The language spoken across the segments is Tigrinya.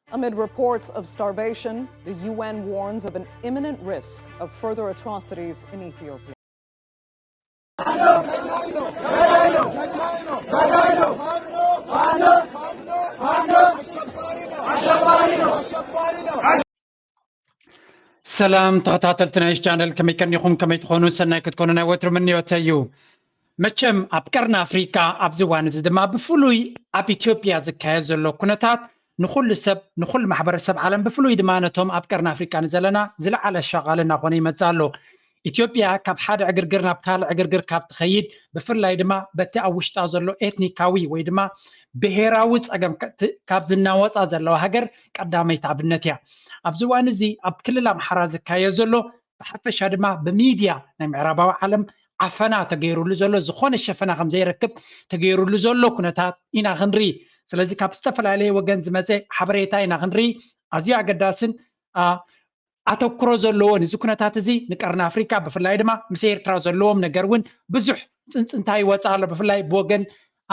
Amid reports of starvation, the U N warns of an imminent risk of further atrocities in Ethiopia. ሰላም ተኸታተልቲ ናይ ቻነል፣ ከመይ ከኒኹም? ከመይ ትኾኑ? ሰናይ ክትኮኑ ናይ ወትሩ ምንዮተይ እዩ። መቸም ኣብ ቀርኒ ኣፍሪካ ኣብዚ እዋን እዚ ድማ ብፍሉይ ኣብ ኢትዮጵያ ዝካየድ ዘሎ ኩነታት ንኹሉ ሰብ፣ ንኹሉ ማሕበረሰብ ዓለም፣ ብፍሉይ ድማ ነቶም ኣብ ቀርኒ ኣፍሪካ ንዘለና ዝለዓለ ሻቓል እናኾነ ይመጽእ ኣሎ። ኢትዮጵያ ካብ ሓደ ዕግርግር ናብ ካልእ ዕግርግር ካብ ትኸይድ፣ ብፍላይ ድማ በቲ ኣብ ውሽጣ ዘሎ ኤትኒካዊ ወይ ድማ ብሄራዊ ጸገም ከ-፣ ት-፣ ካብ ዝናወጻ ዘለዋ ሃገር ቀዳመይቲ ኣብነት እያ። ኣብዚ እዋን እዚ ኣብ ክልል ኣምሓራ ዝካየድ ዘሎ ብሓፈሻ ድማ ብሚድያ ናይ ምዕራባዊ ዓለም ዓፈና ተገይሩሉ ዘሎ፣ ዝኾነ ሸፈና ከም ዘይረክብ ተገይሩሉ ዘሎ ኩነታት ኢና ክንርኢ። ስለዚ ካብ ዝተፈላለየ ወገን ዝመፀ ሓበሬታ ኢና ክንርኢ። ኣዝዩ ኣገዳስን ኣ፣ ኣተኩሮ ዘለዎን እዚ ኩነታት እዚ ንቀርኒ ኣፍሪካ ብፍላይ ድማ ምስ ኤርትራ ዘለዎም ነገር እውን ብዙሕ ፅንፅንታ ይወፅእ ኣሎ። ብፍላይ ብወገን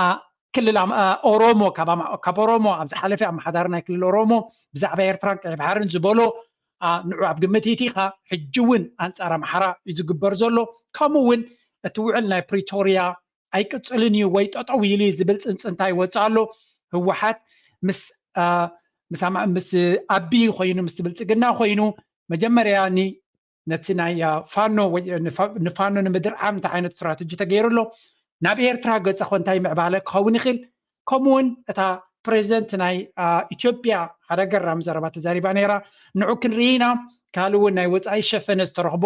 ኣ፣ ክልል ኣም-፣ ኣ፣ ኦሮሞ ካብ ኣማ-፣ ካብ ኦሮሞ ኣብ ዝሓለፈ ኣመሓዳሪ ናይ ክልል ኦሮሞ ብዛዕባ ኤርትራን ቀይሕ ባሕርን ዝበሎ ኣ፣ ንዑ ኣብ ግምት ይእቲኻ። ሕጂ እውን ኣንፃር ኣምሓራ እዩ ዝግበር ዘሎ። ከምኡ እውን እቲ ውዕል ናይ ፕሪቶርያ ኣይቅፅልን እዩ ወይ ጠጠው ኢሉ እዩ ዝብል ፅንፅንታ ይወፅእ ኣሎ። ህወሓት ምስ ኣ፣ ምስ ኣማ-፣ ምስ ኣቢ ኮይኑ ምስቲ ብልፅግና ኮይኑ መጀመርያ ኒ ነቲ ናይ ኣ፣ ፋኖ ወይ ንፋ-፣ ንፋኖ ንምድርዓም እንታይ ዓይነት ስትራተጂ ተገይሩ ኣሎ? ናብ ኤርትራ ገፀ ኮ እንታይ ምዕባለ ክኸውን ይኽእል? ከምኡ እውን እታ ፕሬዚደንት ናይ ኣ፣ ኢትዮጵያ ሓደ ገራሚ ዘረባ ተዛሪባ ነይራ። ንዑ ክንርኢ ኢና። ካልእ እውን ናይ ወፃኢ ሸፈነ ዝተረኽቦ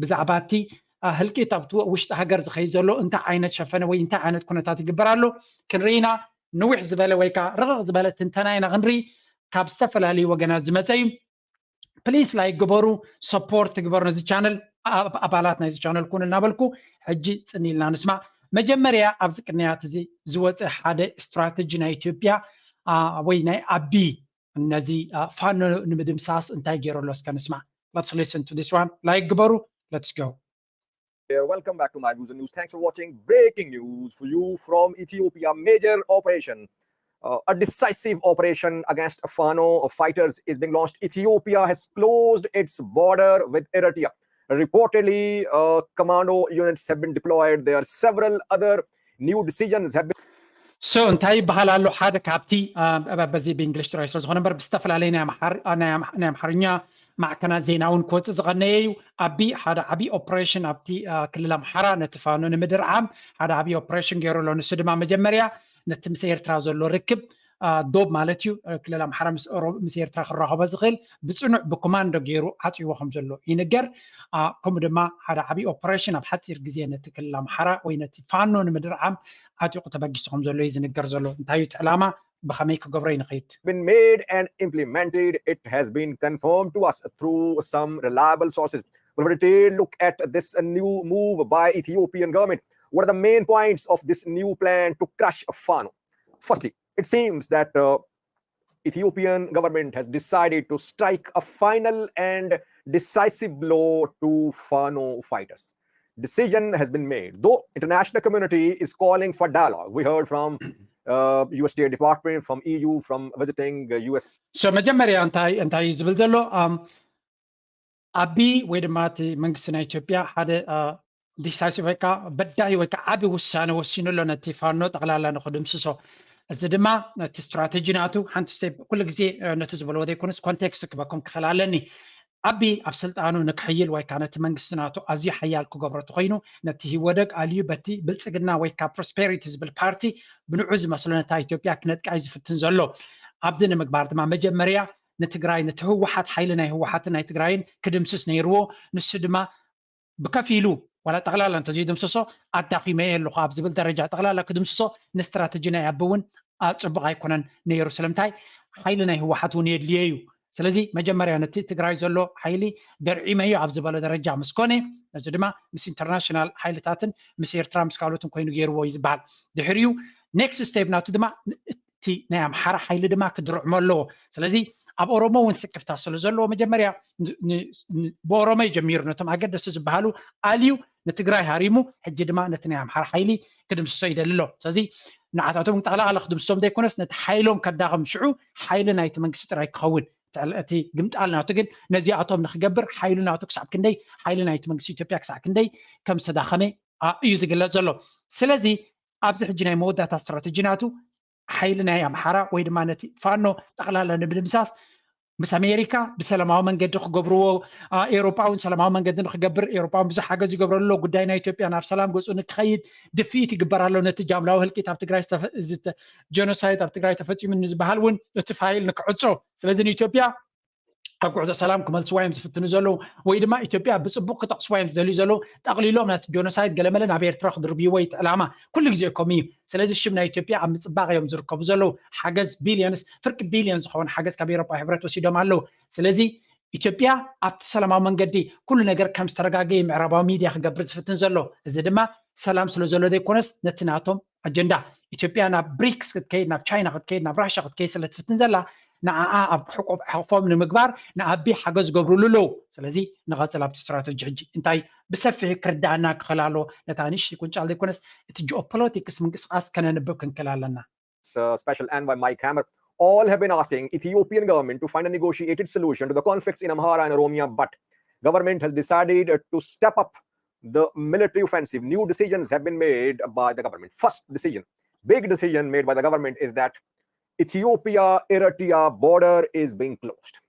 ብዛዕባ እቲ ኣ፣ ህልቂት ኣብቲ ውሽጢ ሃገር ዝኸይድ ዘሎ እንታይ ዓይነት ሸፈነ ወይ እንታይ ዓይነት ኩነታት ይግበር ኣሎ ክንርኢ ኢና። ንዊሕ ዝበለ ወይ ከዓ ርቕቕ ዝበለ ትንተና ኢና ክንርኢ። ካብ ዝተፈላለዩ ወገናት ዝመፀ እዩ። ፕሊስ ላይክ ግበሩ፣ ሰፖርት ግበሩ ነዚ ቻነል፣ ኣብ-፣ ኣባላት ናይዚ ቻነል ኩኑ እናበልኩ ሕጂ ፅን ኢልና ንስማዕ። መጀመርያ ኣብዚ ቅንያት እዚ ዝወፀ ሓደ ስትራተጂ ናይ ኢትዮጵያ ኣ፣ ወይ ናይ ኣቢ ነዚ ኣ፣ ፋኖ ንምድምሳስ እንታይ ገይሩ ኣሎ እስከ ንስማዕ። Let's listen to this one. ላይክ ግበሩ። Let's go. Welcome back to My Views and News. Thanks for watching. Breaking news for you from Ethiopia. Major operation, uh, a decisive operation against Fano fighters is being launched. Ethiopia has closed its border with Eritrea. Reportedly, uh, commando units have been deployed there. Several other new decisions have been ሶ እንታይ ይበሃል ኣሎ? ሓደ ካብቲ ኣ፣ በዚ ብእንግሊሽ ጥራይ ስለ ዝኾነ እምበር ብዝተፈላለየ ናይ ኣምሓር-፣ ኣ፣ ናይ ኣምሓ-፣ ናይ ኣምሓርኛ ማዕከናት ዜና እውን ክወፅእ ዝቐነየ እዩ። ኣቢ ሓደ ዓብዪ ኦፕሬሽን ኣብቲ ኣ፣ ክልል ኣምሓራ ነቲ ፋኖ ንምድርዓም ሓደ ዓብዪ ኦፕሬሽን ገይሩ ኣሎ። ንሱ ድማ መጀመርያ ነቲ ምስ ኤርትራ ዘሎ ርክብ ኣ፣ ዶብ ማለት እዩ፣ እ፣ ክልል ኣምሓራ ምስ ኦሮ-፣ ምስ ኤርትራ ክራኸቦ ዝኽእል ብፅኑዕ ብኮማንዶ ገይሩ ዓፅይዎ ከም ዘሎ ይንገር። ኣ፣ ከምኡ ድማ ሓደ ዓብዪ ኦፕሬሽን ኣብ ሓፂር ግዜ ነቲ ክልል ኣምሓራ ወይ ነቲ ፋኖ ንምድርዓም ዓጢቑ ተበጊሱ ከም ዘሎ እዩ ዝንገር ዘሎ። እንታይ እዩ እቲ ዕላማ? ብኸመይ ክገብሮ እዩ ንኽእል? been made and implemented. It has been confirmed to us through some reliable sources. We'll have a detailed look at this new move by Ethiopian government. What are the main points of this new plan to crush Fano? Firstly, it seems that uh, Ethiopian government has decided to strike a final and decisive blow to Fano fighters. Decision has been made, though international community is calling for dialogue. We heard from uh, U S State Department, from E U, from visiting uh, U S. ሶ መጀመርያ እንታይ እንታይ እዩ ዝብል ዘሎ? ኣም፣ ኣቢ ወይ ድማ እቲ መንግስቲ ናይ ኢትዮጵያ ሓደ ኣ፣ ዲሳይሲቭ ወይ ከዓ በዳሂ ወይ ከዓ ዓቢ ውሳነ ወሲኑ ኣሎ ነቲ ፋኖ ጠቕላላ ንክድምስሶ። እዚ ድማ ነቲ ስትራተጂ ናቱ ሓንቲ ስቴፕ ኩሉ ግዜ እ፣ ነቲ ዝበልዎ ዘይኮነስ ኮንቴክስት ክበኩም ክኽእል ኣለኒ። ኣቢ ኣብ ስልጣኑ ንክሕይል ወይ ከዓ ነቲ መንግስቲ ናቱ ኣዝዩ ሓያል ክገብሮ ተኮይኑ ነቲ ህወደግ ኣልዩ በቲ ብልፅግና ወይ ከዓ ፕሮስፔሪቲ ዝብል ፓርቲ ብንዑ ዝመስሎ ነታ ኢትዮጵያ ክነጥቃ እዩ ዝፍትን ዘሎ። ኣብዚ ንምግባር ድማ መጀመርያ ንትግራይ ነቲ ህወሓት ሓይሊ ናይ ህወሓትን ናይ ትግራይን ክድምስስ ነይርዎ። ንሱ ድማ ብከፊሉ ዋላ ጠቕላላ እንተዘይድምስሶ ኣዳኺመ ኣለኹ ኣብ ዝብል ደረጃ ጠቕላላ ክድምስሶ ንስትራተጂ ናይ ኣቢ እውን ኣ፣ ፅቡቕ ኣይኮነን ነይሩ። ስለምንታይ ሓይሊ ናይ ህወሓት እውን የድልየ እዩ። ስለዚ መጀመርያ ነቲ ትግራይ ዘሎ ሓይሊ ደርዒመዮ ኣብ ዝበለ ደረጃ ምስ ኮነ ነዚ ድማ ምስ ኢንተርናሽናል ሓይልታትን ምስ ኤርትራ ምስ ካልኦትን ኮይኑ ገይርዎ እዩ ዝበሃል። ድሕሪኡ ኔክስት ስቴፕ ናቱ ድማ እቲ ናይ ኣምሓራ ሓይሊ ድማ ክድርዕሞ ኣለዎ። ስለዚ ኣብ ኦሮሞ እውን ስክፍታ ስለ ዘለዎ መጀመርያ ብኦሮሞ ጀሚሩ ነቶም ኣገደስቲ ዝበሃሉ ኣልዩ ንትግራይ ሃሪሙ ሕጂ ድማ ነቲ ናይ ኣምሓራ ሓይሊ ክድምስሶ ይደሊ ኣሎ። ስለዚ ንዓታቶም ጠቕላላ ክድምስሶም ዘይኮነስ ነቲ ሓይሎም ከዳኸም ሽዑ ሓይሊ ናይቲ መንግስቲ ጥራይ ክኸውን እቲ ግምጣል ናቱ ግን ነዚኣቶም ንክገብር ሓይሉ ናቱ ክሳብ ክንደይ ሓይሊ ናይቲ መንግስቲ ኢትዮጵያ ክሳብ ክንደይ ከም ዝተዳኸመ እዩ ዝግለጽ ዘሎ። ስለዚ ኣብዚ ሕጂ ናይ መወዳእታ ስትራተጂ ናቱ ሓይሊ ናይ ኣምሓራ ወይ ድማ ነቲ ፋኖ ጠቕላላ ንምድምሳስ ምስ ኣሜሪካ ብሰላማዊ መንገዲ ክገብርዎ ኤውሮጳ እውን ሰላማዊ መንገዲ ንክገብር ኤውሮጳ እውን ብዙሕ ሓገዝ ይገብረሉ ኣሎ። ጉዳይ ናይ ኢትዮጵያ ናብ ሰላም ገፁ ንክኸይድ ድፍኢት ይግበር ኣሎ። ነቲ ጃምላዊ ህልቂት ኣብ ትግራይ ጀኖሳይድ ኣብ ትግራይ ተፈፂሙ ንዝበሃል እውን እቲ ፋይል ንክዕፆ ስለዚ ንኢትዮጵያ ኣብ ጉዕዞ ሰላም ክመልስዋ እዮም ዝፍትኑ ዘለዉ ወይ ድማ ኢትዮጵያ ብፅቡቅ ክጠቕስዋ እዮም ዝደልዩ ዘለዉ። ጠቕሊሎም ነቲ ጆኖሳይድ ገለመለ ናብ ኤርትራ ክድርብይዎ እቲ ዕላማ ኩሉ ግዜ ከምኡ እዩ። ስለዚ ሽም ናይ ኢትዮጵያ ኣብ ምፅባቕ እዮም ዝርከቡ ዘለዉ። ሓገዝ ቢልዮንስ ፍርቂ ቢልዮን ዝኸውን ሓገዝ ካብ ኤሮፓ ሕብረት ወሲዶም ኣለዉ። ስለዚ ኢትዮጵያ ኣብቲ ሰላማዊ መንገዲ ኩሉ ነገር ከም ዝተረጋገየ ምዕራባዊ ሚድያ ክገብር ዝፍትን ዘሎ እዚ ድማ ሰላም ስለ ዘሎ ዘይኮነስ ነቲ ናቶም ኣጀንዳ ኢትዮጵያ ናብ ብሪክስ ክትከይድ ናብ ቻይና ክትከይድ ናብ ራሻ ክትከይድ ስለ ትፍትን ዘላ ንዓኣ ኣብ ሕቆፍ ሕቆፎም ንምግባር ንኣቢ ሓገዝ ዝገብርሉ ኣለዉ። ስለዚ ንቐፅል ኣብቲ ስትራተጂ ሕጂ እንታይ ብሰፊሑ ክርዳእና ክኽእል ኣለዎ ነታ ንእሽተይ ቁንጫል ዘይኮነስ እቲ ጂኦፖለቲክስ ምንቅስቃስ ከነንብብ ክንክእል ኣለና። uh, special envoy Mike Hammer, all have been asking Ethiopian government to find a negotiated solution to the conflicts in Amhara and Oromia, but government has decided uh, to step up the military offensive. New decisions have been made by the government. First decision, big decision made by the government is that Ethiopia-Eritrea border is being closed.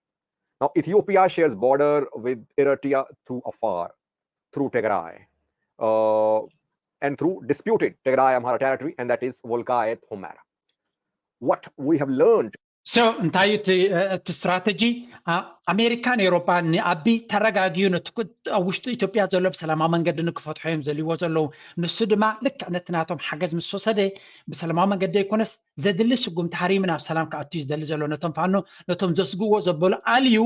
Now, Ethiopia shares border with Eritrea through Afar, through Tigray, uh, and through disputed Tigray Amhara territory, and that is Wolkayet Humera. What we have learned So እንታይ እቲ እቲ ስትራተጂ ኣሜሪካን ኤውሮፓን ንኣቢ ተረጋጊዩ ነቲ ኣብ ውሽጢ ኢትዮጵያ ዘሎ ብሰላማዊ መንገዲ ንክፈትሖ እዮም ዘልዎ ዘለዉ። ንሱ ድማ ልክዕ ነቲ ናቶም ሓገዝ ምስ ወሰደ ብሰላማዊ መንገዲ ኣይኮነስ ዘድሊ ስጉምቲ ሃሪሙ ናብ ሰላም ክኣቱ እዩ ዝደሊ ዘሎ። ነቶም ፋኖ ነቶም ዘስግእዎ ዘበሉ ኣልዩ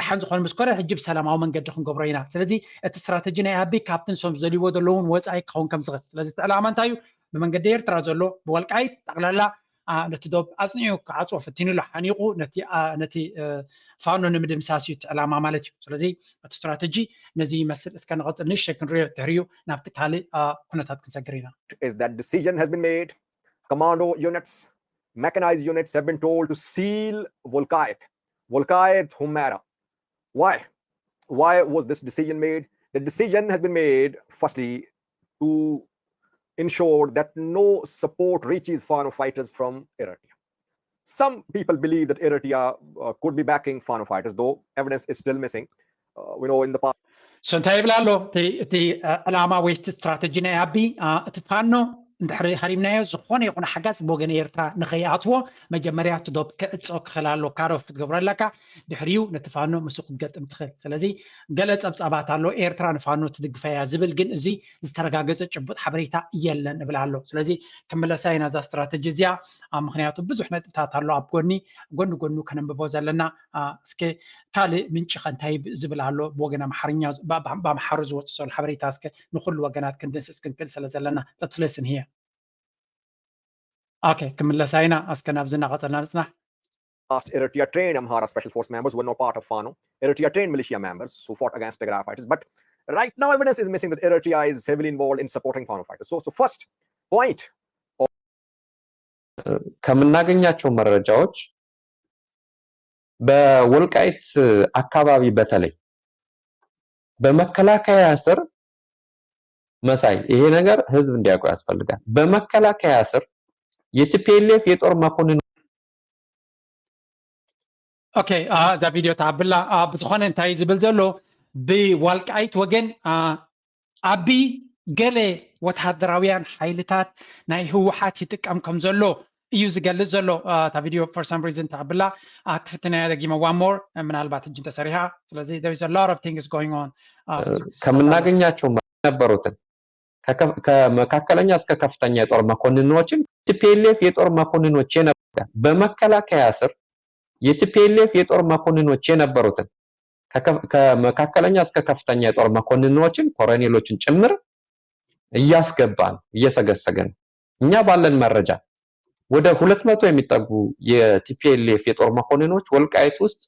ደሓን ዝኾነ ምስ ኮነ ሕጂ ብሰላማዊ መንገዲ ክንገብሮ ኢና። ስለዚ እቲ ስትራተጂ ናይ ኣቢ ካብቲ ንሶም ዝደልይዎ ዘለውን ወፃኢ ክኸውን ከም ዝኽእል። ስለዚ እቲ ዕላማ እንታይ እዩ? ብመንገዲ ኤርትራ ዘሎ ብወልቃይት ጠቕላላ ነቲ ዶብ ኣፅኒዑ ክዓፅዎ ፈቲኑ ኣሎ። ሓኒቑ ነቲ ፋኖ ንምድምሳስ እዩ እቲ ዕላማ ማለት እዩ። ስለዚ እቲ ስትራተጂ ነዚ ይመስል። እስከ ንቐፅል ንእሽተይ ክንሪኦ ድሕሪኡ ናብቲ ካልእ ኩነታት ክንሰግር ኢና። Is that decision has been made. Commando units, mechanized units have been told to seal Wolkayet, Wolkayet Humera. Why? Why was this decision made? The decision has been made, firstly, to ensure that no support reaches Fano fighters from Eritrea. Some people believe that Eritrea uh, could be backing Fano fighters, though evidence is still missing. Uh, we know in the past. So እንታይ ይብል ኣሎ እቲ ዕላማ ወይ እቲ ስትራተጂ ናይ ኣቢ እቲ ፋኖ እንድሕሪ ሃሪምናዮ ዝኾነ ይኹን ሓጋዝ ብወገን ኤርትራ ንኸይኣትዎ መጀመርያ እቲ ዶብ ክዕፆ ክኽእል ኣሎ ካሮፍ ክትገብሮ ኣለካ ድሕሪኡ ነቲ ፋኖ ምስኡ ክትገጥም ትኽእል ስለዚ ገለ ፀብፃባት ኣሎ ኤርትራ ንፋኖ ትድግፈያ ዝብል ግን እዚ ዝተረጋገፀ ጭቡጥ ሓበሬታ የለን እብል ኣሎ ስለዚ ክምለሳ ኢና እዛ ስትራተጂ እዚኣ ምክንያቱ ብዙሕ ነጥብታት ኣሎ ኣብ ጎኒ ጎኒ ጎኑ ከነንብቦ ዘለና እስከ ካልእ ምንጭ ከ እንታይ ዝብል ኣሎ ብወገን ኣምሓርኛ ብኣምሓሩ ዝወፅእ ዘሎ ሓበሬታ እስከ ንኩሉ ወገናት ክንድንስስ ክንክእል ስለ ዘለና that's lesson here okay ክምለሳ ኢና እስከ ናብዚ እናቐፀልና ንፅናሕ Past Eritrea trained Amhara Special Force members were not part of Fano. Eritrea trained militia members who fought against Tigray fighters. But right now, evidence is missing that Eritrea is heavily involved in supporting Fano fighters. So, so first point ከምናገኛቸው መረጃዎች በወልቃይት አካባቢ በተለይ በመከላከያ ስር መሳይ ይሄ ነገር ህዝብ እንዲያውቀው ያስፈልጋል። በመከላከያ ስር የ ቲ ፒ ኤል ኤፍ የጦር መኮንን okay እዛ ቪድዮ ተኣብላ ብዝኾነ እንታይ ዝብል ዘሎ ብዋልቃይት ወገን ኣቢ ገለ ወተሃደራውያን ሓይልታት ናይ ህወሓት ይጥቀም ከም ዘሎ እዩ ዝገልጽ ዘሎ እታ ቪድዮ for some reason ተኣብላ ክፍትናያ ደጊመ one more ምናልባት እጅ ተሰሪሃ ስለዚ there is a lot of things going on ከምናገኛቸው ነበሩትን ከመካከለኛ እስከ ከፍተኛ የጦር መኮንኖችን ቲ ፒ ኤል ኤፍ የጦር መኮንኖች የነበሩትን በመከላከያ ስር የ ቲ ፒ ኤል ኤፍ የጦር መኮንኖች የነበሩትን ከመካከለኛ እስከ ከፍተኛ የጦር መኮንኖችን ኮረኔሎችን ጭምር እያስገባን እየሰገሰገን እኛ ባለን መረጃ ወደ ሁለት መቶ የሚጠጉ የ ቲ ፒ ኤል ኤፍ የጦር መኮንኖች ወልቃይት ውስጥ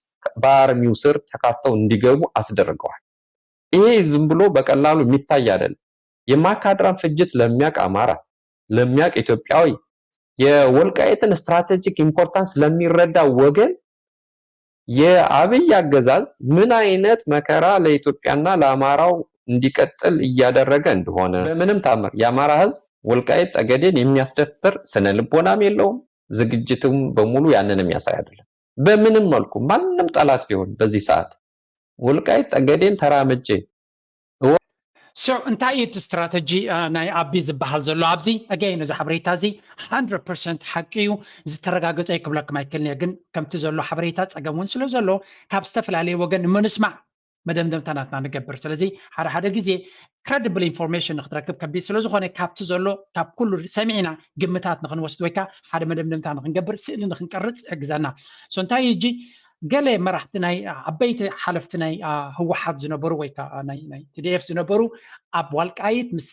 በአርሚው ስር ተካተው እንዲገቡ አስደርገዋል። ይሄ ዝም ብሎ በቀላሉ የሚታይ አይደለም። የማይካድራን ፍጅት ለሚያውቅ አማራ፣ ለሚያውቅ ኢትዮጵያዊ፣ የወልቃይትን ስትራቴጂክ ኢምፖርታንስ ለሚረዳ ወገን የአብይ አገዛዝ ምን አይነት መከራ ለኢትዮጵያና ለአማራው እንዲቀጥል እያደረገ እንደሆነ በምንም ታምር የአማራ ህዝብ ወልቃይት ጠገዴን የሚያስደፍር ስነ ልቦናም የለውም። ዝግጅትም በሙሉ ያንን የሚያሳይ አይደለም። በምንም መልኩ ማንም ጠላት ቢሆን በዚህ ሰዓት ወልቃይት ጠገዴን ተራምጄ So እንታይ እዩ እቲ ስትራተጂ ናይ ኣቢ ዝበሃል ዘሎ ኣብዚ? ኣገይን እዚ ሓበሬታ እዚ ሓንድረድ ፐርሰንት ሓቂ እዩ፣ ዝተረጋገፀ እዩ ክብለኩም ኣይክእልን እየ። ግን ከምቲ ዘሎ ሓበሬታ ፀገም እውን ስለ ዘሎ ካብ ዝተፈላለየ ወገን ንምንስማዕ መደምደምታ ናትና ንገብር። ስለዚ ሓደ ሓደ ግዜ ክረዲብል ኢንፎርሜሽን ንክትረክብ ከቢድ ስለ ዝኾነ ካብቲ ዘሎ ካብ ኩሉ ሰሚዕና ግምታት ንክንወስድ ወይ ከዓ ሓደ መደምደምታ ንክንገብር ስእሊ ንክንቀርፅ ይሕግዘና። So እንታይ እዩ ሕጂ ገለ መራሕቲ ናይ ዓበይቲ ሓለፍቲ ናይ ህወሓት ዝነበሩ ወይ ከዓ ናይ ቲ ዲ ኤፍ ዝነበሩ ኣብ ዋልቃይት ምስ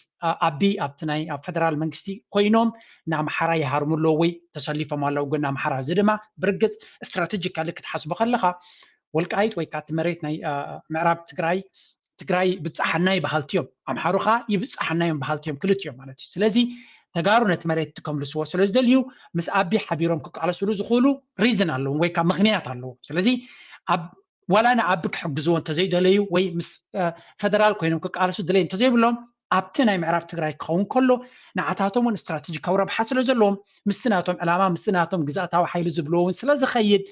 ኣቢ ኣብቲ ናይ ኣብ ፈደራል መንግስቲ ኮይኖም ንኣምሓራ ይሃርሙ ኣለዉ ወይ ተሰሊፎም ኣለዉ ጎን ኣምሓራ። እዚ ድማ ብርግፅ ስትራቴጂካሊ ክትሓስቦ ከለካ ወልቃይት ወይ ከዓ እቲ መሬት ናይ ምዕራብ ትግራይ ትግራይ ይብፃሓና እዩ በሃልቲ እዮም፣ ኣምሓሩ ከዓ ይብፃሓና እዮም በሃልቲ እዮም፣ ክልቲኦም ማለት እዩ። ስለዚ ተጋሩ ነቲ መሬት ክምልስዎ ስለ ዝደልዩ ምስ ኣቢ ሓቢሮም ክቃለስሉ ዝኽእሉ ሪዝን ኣለዎም ወይ ከዓ ምክንያት ኣለዎም። ስለዚ ዋላ ንኣቢ ክሕግዝዎ እንተዘይደለዩ ወይ ምስ ፈደራል ኮይኖም ክቃለሱ ድሌት እንተዘይብሎም ኣብቲ ናይ ምዕራብ ትግራይ ክኸውን ከሎ ንዓታቶም እውን ስትራቴጂካዊ ረብሓ ስለ ዘለዎም ምስቲ ናቶም ዕላማ ምስቲ ናቶም ግዝኣታዊ ሓይሊ ዝብልዎ እውን ስለ ዝኸይድ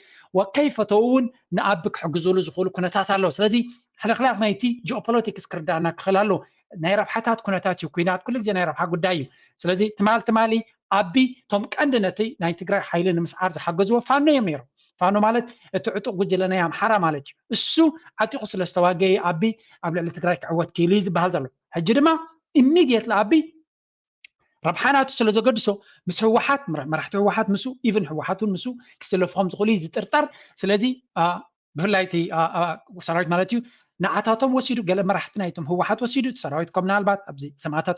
ከይፈተው እውን ንኣቢ ክሕግዝሉ ዝኽእሉ ኩነታት ኣለዎ። ስለዚ ሕልኽላኽ ናይቲ ጂኦፖለቲክስ ክርዳእና ክኽእል ኣለዎ። ናይ ረብሓታት ኩነታት እዩ። ኩናት ኩሉ ግዜ ናይ ረብሓ ጉዳይ እዩ። ስለዚ ትማል ትማሊ ኣቢ እቶም ቀንዲ ነቲ ናይ ትግራይ ሓይሊ ንምስዓር ዝሓገዝዎ ፋኖ እዮም ነይሮም። ፋኖ ማለት እቲ ዕጡቕ ጉጅለ ናይ ኣምሓራ ማለት እዩ። እሱ ዓጢቑ ስለ ዝተዋገየ ኣቢ ኣብ ልዕሊ ትግራይ ክዕወት ክኢሉ እዩ ዝበሃል ዘሎ። ሕጂ ድማ ኢሚድየትሊ ኣቢ ረብሓ ናቱ ስለ ዘገድሶ ምስ ህወሓት መራሕቲ ህወሓት ምስ ኢቭን ህወሓት እውን ምስ ክስለፍኹም ዝኽእሉ እዩ ዝጥርጠር። ስለዚ ብፍላይ እቲ ሰራዊት ማለት እዩ ንዓታቶም ወሲዱ ገለ መራሕቲ ናይቶም ህወሓት ወሲዱ እቲ ሰራዊት ከም ምናልባት ኣብዚ ሰማእታት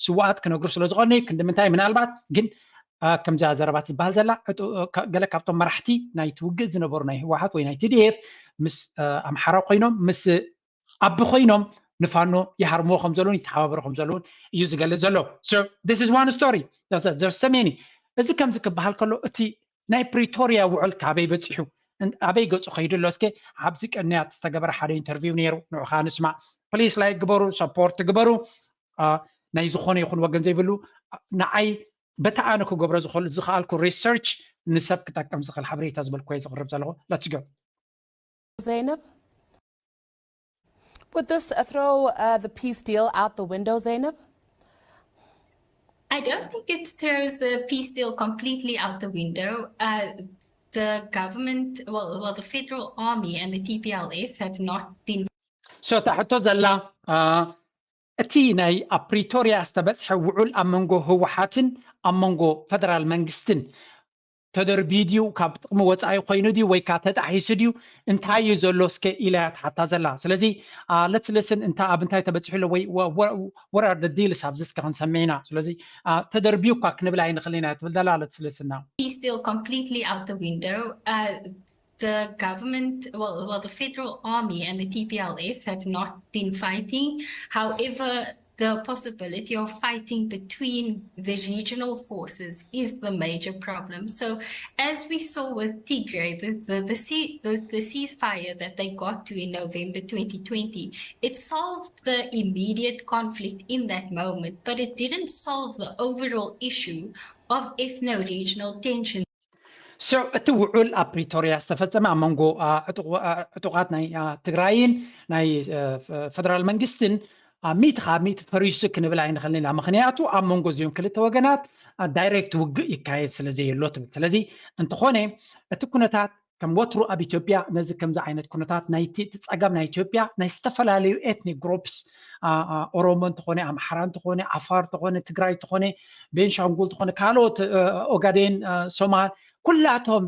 ስዋኣት ክነግሩ ስለ ዝኾነ ክንዲ ምንታይ ምናልባት ግን ከምዚኣ ዘረባት ዝበሃል ዘላ ገለ ካብቶም መራሕቲ ናይቲ ውግእ ዝነበሩ ናይ ህወሓት ወይ ናይ ቲ ዲ ኤፍ ምስ ኣምሓራ ኮይኖም ምስ ኣቢ ኮይኖም ንፋኖ ይሃርምዎ ከም ዘለውን ይተሓባበሩ ከም ዘለውን እዩ ዝገልጽ ዘሎ። So this is one story. There's so many. እዚ ከምዚ ክበሃል ከሎ እቲ ናይ ፕሪቶርያ ውዕል ካበይ በፂሑ ኣበይ ገፁ ከይዱ ኣሎ? እስከ ኣብዚ ቀንያት ዝተገበረ ሓደ ኢንተርቪው ነይሩ፣ ንዑኻ ንስማዕ። ፕሊስ ላይክ ግበሩ፣ ሰፖርት ግበሩ። ናይ ዝኾነ ይኹን ወገን ዘይብሉ ንዓይ በቲ ኣነ ክገብሮ ዝኽኣልኩ ሪሰርች ንሰብ ክጠቅም ዝኽእል ሓበሬታ ዝበልኩ እየ ዝቕርብ ዘለኹ። Let's go. Zainab? Would this uh, throw uh, the peace deal out the window, Zainab? I don't think it throws the peace deal completely out the window. Uh, the government, well, well, the federal army and the T P L F have not been. So ታሕቶ ዘላ እቲ ናይ ኣብ ፕሪቶርያ ዝተበፅሐ ውዑል ኣብ መንጎ ህወሓትን ኣብ መንጎ ፈደራል መንግስትን ተደርቢዩ ድዩ ካብ ጥቕሚ ወፃኢ ኮይኑ ድዩ ወይ ከዓ ተጣሒሱ ድዩ እንታይ እዩ ዘሎ እስከ ኢላ እያ ትሓታ ዘላ። ስለዚ let's listen እንታ ኣብ እንታይ ተበፂሑ ኣሎ ወይ what are the deals ኣብዚ እስከ ክንሰምዕ ኢና። ስለዚ ተደርቢዩ እኳ ክንብል ኣይንኽእል ኢና ትብል ዘላ። Let's listen now. Peace deal completely out the window. Uh, the government, well, well, the federal army and the T P L F have not been fighting. However, the possibility of fighting between the regional forces is the major problem. So, as we saw with Tigray, the, the, the, the, the ceasefire that they got to in November twenty twenty, it solved the immediate conflict in that moment, but it didn't solve the overall issue of ethno regional tension. So እቲ ውዑል ኣብ ፕሪቶርያ ዝተፈፀመ ኣብ መንጎ ዕጡቓት ናይ ትግራይን ናይ ፈደራል መንግስትን ሚእቲ ካብ ሚእቲ ፈሪሱ ክንብል ኣይንኽእልን ኢና። ምኽንያቱ ኣብ መንጎ እዚኦም ክልተ ወገናት ዳይሬክት ውግእ ይካየድ ስለ ዘየሎ ትብል። ስለዚ እንተኾነ እቲ ኩነታት ከም ወትሩ ኣብ ኢትዮጵያ ነዚ ከምዚ ዓይነት ኩነታት ናይቲ እቲ ፀገም ናይ ኢትዮጵያ ናይ ዝተፈላለዩ ኤትኒክ ግሩፕስ ኦሮሞ እንተኾነ ኣምሓራ እንተኾነ ዓፋር እንተኾነ ትግራይ እንተኾነ ቤንሻንጉል እንተኾነ ካልኦት ኦጋዴን ሶማል ኩላቶም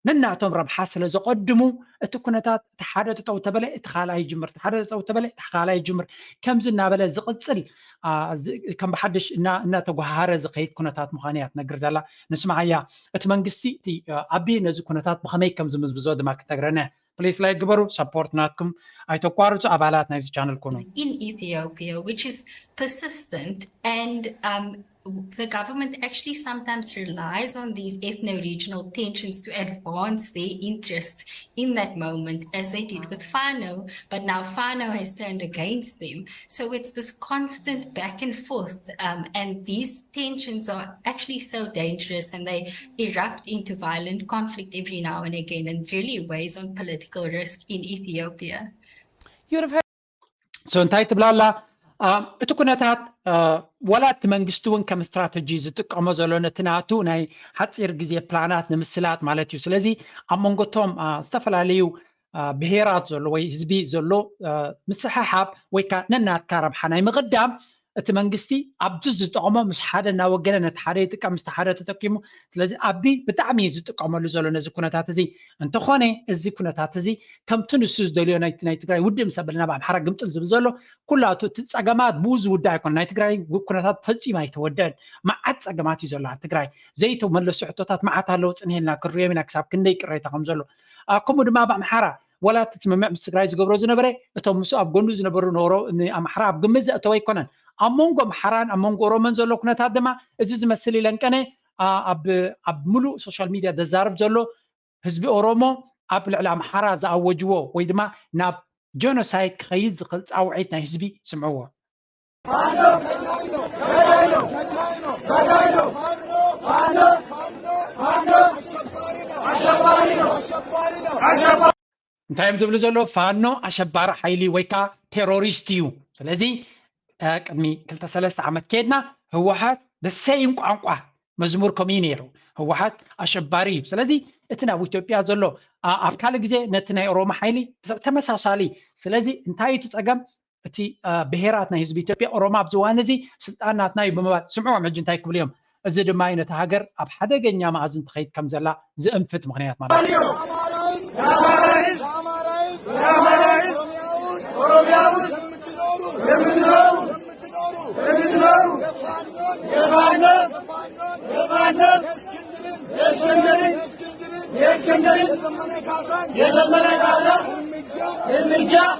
ነናቶም ረብሓ ስለ ዘቐድሙ፣ እቲ ኩነታት እቲ ሓደ ጠጠው ተበለ እቲ ካልኣይ ይጅምር፣ እቲ ሓደ ጠጠው ተበለ እቲ ካልኣይ ይጅምር፣ ከምዚ እናበለ ዝቕፅል፣ አ፣ ዝ-፣ ከም ብሓድሽ እና-፣ እናተጓሃረ ዝኸይድ ኩነታት ምዃኑ እያ ትነግር ዘላ። ንስምዓያ፣ እቲ መንግስቲ፣ እቲ፣ አ፣ ኣቢ ነዚ ኩነታት ብኸመይ ከም ዝምዝምዞ ድማ ክትነግረና እያ። ፕሊስ ላይክ ግበሩ፣ ሰፖርት ናትኩም ኣይተቋርጹ፣ ኣባላት ናይዚ ቻነል ኩኑ። in Ethiopia, which is persistent, and um, the government actually sometimes relies on these ethno-regional tensions to advance their interests in that moment, as they did with Fano, but now Fano has turned against them. So it's this constant back and forth, um, and these tensions are actually so dangerous, and they erupt into violent conflict every now and again, and really weighs on political risk in Ethiopia. So እንታይ ትብላ ኣላ? እቲ ኩነታት፣ ዋላ እቲ መንግስቲ እውን ከም ስትራተጂ ዝጥቀሞ ዘሎ ነቲ ናቱ ናይ ሓፂር ግዜ ፕላናት ንምስላጥ ማለት እዩ። ስለዚ ኣብ መንጎ እቶም ዝተፈላለዩ ብሄራት ዘሎ ወይ ህዝቢ ዘሎ ምስሕሓብ ወይ ከዓ ነናትካ ረብሓ ናይ ምቕዳም፣ እቲ መንግስቲ ኣብዚ ዝጠቕሞ ምስ ሓደ እናወገነ ነቲ ሓደ ይጥቀም፣ ምስቲ ሓደ ተጠቂሙ። ስለዚ ኣቢ ብጣዕሚ እዩ ዝጥቀመሉ ዘሎ ነዚ ኩነታት እዚ። እንተኾነ እዚ ኩነታት እዚ ከምቲ ንሱ ዝደልዮ ናይ ትግራይ ውድብ ምስ ኣበልና ብኣምሓራ ግምጥል ዝብል ዘሎ ኩላቱ እቲ ፀገማት ብኡ ዝውዳእ ኣይኮነ። ናይ ትግራይ ኩነታት ፈፂሙ ኣይተወደአን። መዓት ፀገማት እዩ ዘሎ ኣብ ትግራይ። ዘይተመለሱ ሕቶታት መዓት ኣለዉ። ፅንሄልና ክንሪኦም ኢና ክሳብ ክንደይ ቅሬታ ከም ዘሎ። ከምኡ ድማ ኣብ ኣምሓራ ወላ እቲ ስምምዕ ምስ ትግራይ ዝገብሮ ዝነበረ እቶም ምስኡ ኣብ ጎኑ ዝነበሩ ንኣምሓራ ኣብ ግምት ዘእተወ ኣይኮነን። ኣብ መንጎ ኣምሓራን ኣብ መንጎ ኦሮሞን ዘሎ ኩነታት ድማ እዚ ዝመስል ኢለን ቀነ ኣብ ሙሉእ ሶሻል ሚድያ ዘዛርብ ዘሎ ህዝቢ ኦሮሞ ኣብ ልዕሊ ኣምሓራ ዝኣወጅዎ ወይ ድማ ናብ ጀኖሳይድ ክኸይድ ዝኽእል ፃውዒት ናይ ህዝቢ ስምዕዎ። እንታይ እዮም ዝብሉ ዘለዉ? ፋኖ ኣሸባሪ ሓይሊ ወይ ከዓ ቴሮሪስት እዩ። ስለዚ ቅድሚ ክልተ ሰለስተ ዓመት ከድና ህወሓት ደሰይም ቋንቋ መዝሙር ከምኡ እዩ ነይሩ። ህወሓት ኣሸባሪ እዩ። ስለዚ እቲ ናብ ኢትዮጵያ ዘሎ ኣብ ካልእ ግዜ ነቲ ናይ ኦሮሞ ሓይሊ ተመሳሳሊ። ስለዚ እንታይ እቲ ፀገም? እቲ ብሄራት ናይ ህዝቢ ኢትዮጵያ ኦሮሞ ኣብዚ እዋን እዚ ስልጣን ናትና እዩ ብምባል ስምዕዎም ሕጂ እንታይ ክብሉ እዮም። እዚ ድማ እዩ ነቲ ሃገር ኣብ ሓደገኛ መኣዝን ትኸይድ ከም ዘላ ዝእንፍት ምኽንያት ማለት እዩ።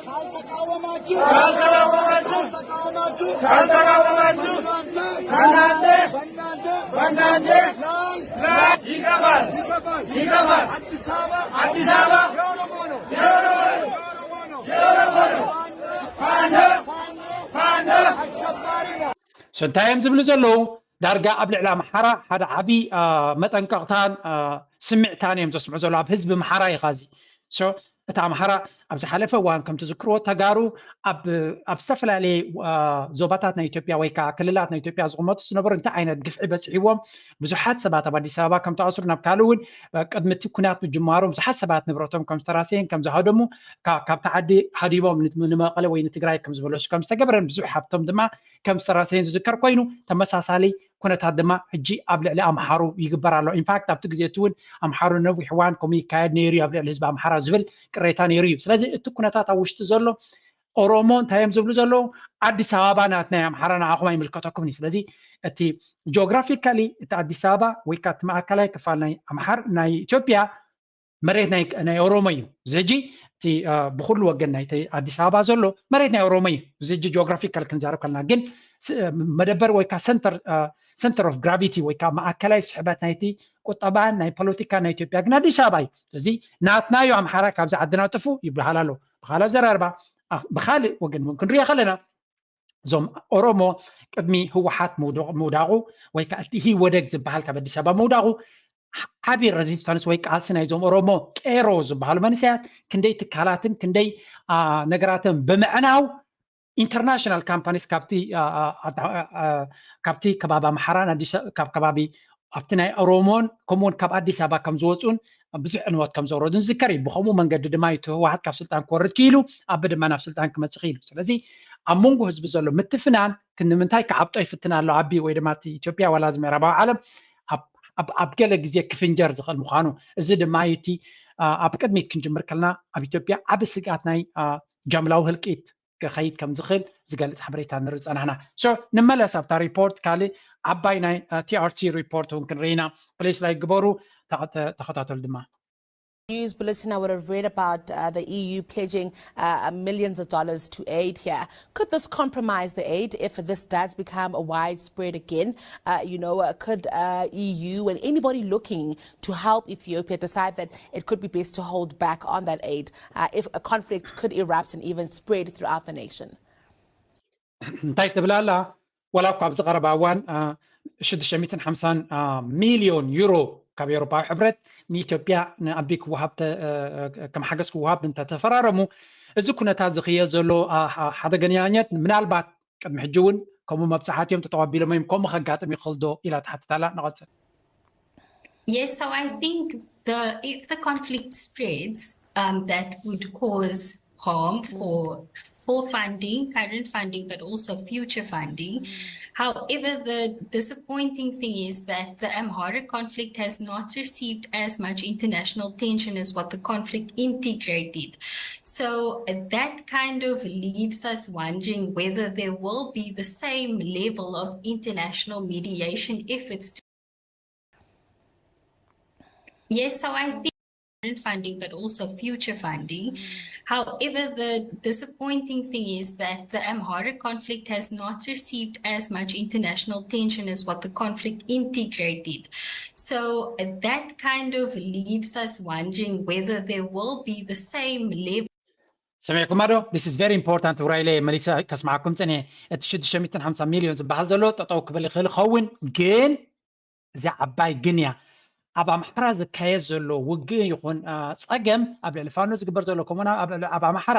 ካልተቃወማችሁ ካልተቃወማችሁ ካልተቃወማችሁ እናንተ በእናንተ በእናንተ ላይ ይገባል ይገባል ይገባል። አዲስ አበባ አዲስ አበባ የኦሮሞ ነው የኦሮሞ ነው የኦሮሞ ነው። ፋኖ ፋኖ አሸባሪ ነው። እንታይ እዮም ዝብሉ ዘለዉ? ዳርጋ ኣብ ልዕሊ ኣምሓራ ሓደ ዓብዪ መጠንቀቕታን ስምዕታን እዮም ዘስምዑ ዘለዉ ኣብ ህዝቢ ኣምሓራ እዩ ኻዚ። እቲ ኣምሓራ ኣብ ዝሓለፈ እዋን ከም ትዝክርዎ ተጋሩ ኣብ ዝተፈላለየ ዞባታት ናይ ኢትዮጵያ ወይ ከዓ ክልላት ናይ ኢትዮጵያ ዝቕመጡ ዝነበሩ እንታይ ዓይነት ግፍዒ በፂሕዎም ብዙሓት ሰባት ኣብ ኣዲስ ኣበባ ከም ተኣስሩ ናብ ካልእ እውን ቅድሚ እቲ ኩናት ምጅማሩ ብዙሓት ሰባት ንብረቶም ከም ዝተራሰየን ከም ዝሃደሙ ካብቲ ዓዲ ሃዲሞም ንመቐለ ወይ ንትግራይ ከም ዝበለሱ ከም ዝተገበረን ብዙሕ ሃብቶም ድማ ከም ዝተራሰየን ዝዝከር ኮይኑ ተመሳሳሊ ኩነታት ድማ ሕጂ ኣብ ልዕሊ ኣምሓሩ ይግበር ኣሎ። ኢንፋክት ኣብቲ ግዜ እቲ እውን ኣምሓሩ ነዊሕ እዋን ከምኡ ይካየድ ነይሩ እዩ ኣብ ልዕሊ ህዝቢ ኣምሓራ ዝብል ቅሬታ ነይሩ እዩ። ስለዚ እቲ ኩነታት ኣብ ውሽጢ ዘሎ ኦሮሞ እንታይ እዮም ዝብሉ ዘለዉ? ኣዲስ ኣበባ ናትና ኣምሓራ ንዓኹም ኣይምልከተኩም እዩ። ስለዚ እቲ ጂኦግራፊካሊ እቲ ኣዲስ ኣበባ ወይ ከዓ እቲ ማእከላይ ክፋል ናይ ኣምሓር ናይ ኢትዮጵያ መሬት ናይ ኦሮሞ እዩ። እዚ ሕጂ እቲ ብኩሉ ወገን ናይ ኣዲስ ኣበባ ዘሎ መሬት ናይ ኦሮሞ እዩ። እዚ ሕጂ ጂኦግራፊካል ክንዛረብ ከለና ግን መደበር ወይ ከዓ ሰንተር ኦፍ ግራቪቲ ወይ ከዓ ማእከላይ ስሕበት ናይቲ ቁጠባን ናይ ፖለቲካ ናይ ኢትዮጵያ ግን ኣዲስ ኣበባ እዩ። ስለዚ ናትና እዩ ኣምሓራ ካብዚ ዓድና ጥፉ ይበሃል ኣሎ። ብካልእ ኣዘራርባ ብካልእ ወገን እውን ክንሪኦ ከለና እዞም ኦሮሞ ቅድሚ ህወሓት ምውዳቑ ወይ ከዓ እቲ ኢህወደግ ዝበሃል ካብ ኣዲስ ኣበባ ምውዳቑ ዓብዪ ሬዚስታንስ ወይ ቃልሲ ናይዞም ኦሮሞ ቄሮ ዝበሃሉ መንእሰያት ክንደይ ትካላትን ክንደይ ነገራትን ብምዕናው ኢንተርናሽናል ካምፓኒስ ካብቲ ከባቢ ኣምሓራን ካብ ከባቢ ኣብቲ ናይ ኦሮሞን ከምኡውን ካብ ኣዲስ ኣበባ ከም ዝወፁን ብዙሕ ዕንወት ከም ዘውረዱን ዝዝከር እዩ። ብከምኡ መንገዲ ድማ እቲ ህወሓት ካብ ስልጣን ክወርድ ክኢሉ ኣቢ ድማ ናብ ስልጣን ክመፅእ ክኢሉ። ስለዚ ኣብ መንጎ ህዝቢ ዘሎ ምትፍናን ክንምንታይ ክዓብጦ ይፍትን ኣሎ ኣቢ ወይ ድማ እቲ ኢትዮጵያ ዋላ እዚ ምዕራባዊ ዓለም ኣብ ኣብ ገለ ግዜ ክፍንጀር ዝኽእል ምዃኑ፣ እዚ ድማ እዩ እቲ ኣብ ቅድሚት ክንጅምር ከለና ኣብ ኢትዮጵያ ዓቢ ስግኣት ናይ ጃምላዊ ህልቂት ክኸይድ ከም ዝኽእል ዝገልጽ ሓበሬታ ንርኢ ጸናሕና። So ንመለስ ኣብታ ሪፖርት፣ ካልእ ዓባይ ናይ ቲ ኣር ቲ ሪፖርት እውን ክንርኢ ኢና። ፕሊስ ላይክ ግበሩ፣ ተኸታተሉ ድማ። News bulletin, I would have read about uh, the E U pledging uh, millions of dollars to aid here. Could this compromise the aid if this does become a widespread again? Uh, you know, uh, could uh, E U and anybody looking to help Ethiopia decide that it could be best to hold back on that aid uh, if a conflict could erupt and even spread throughout the nation? እንታይ ትብል ኣላ? ወላ እኳ ኣብዚ ቀረባ እዋን ሽዱሽተ ሚእትን ሓምሳን ሚልዮን ዩሮ ካብ ኤውሮፓዊ ሕብረት ንኢትዮጵያ ንኣቢ ክወሃብ ከም ሓገዝ ክወሃብ እንተተፈራረሙ፣ እዚ ኩነታት ዝኽየ ዘሎ ሓደገኛነት ምናልባት ቅድሚ ሕጂ እውን ከምኡ መብጻሕቲ እዮም ተጠዋቢሎም እዮም፣ ከምኡ ከጋጥም ይኽእል ዶ ኢላ ትሓትት ኣላ። ንቐጽል። Yes, so I think the if the conflict spreads, um, that would cause harm for full funding, current funding, but also future funding. However, the disappointing thing is that the Amhara conflict has not received as much international attention as what the conflict integrated. So that kind of leaves us wondering whether there will be the same level of international mediation efforts to Yes, so I think funding, but also future funding. However, the disappointing thing is that the Amhara conflict has not received as much international attention as what the conflict integrated. So that kind of leaves us wondering whether there will be the same level ሰሚዕኩማ ዶ? This is very important። ውራይለ መሊሰ ከስማዓኩም ጽንኤ። እቲ ሽዱሽተ ሚእትን ሓምሳ ሚልዮን ዝበሃል ዘሎ ጠጠው ክብል ይኽእል ይኸውን፣ ግን እዚ ዓባይ ግን እያ። ኣብ ኣምሓራ ዝካየድ ዘሎ ውግእ ይኹን ጸገም፣ ኣብ ልዕሊ ፋኖ ዝግበር ዘሎ፣ ከምኡና ኣብ ኣምሓራ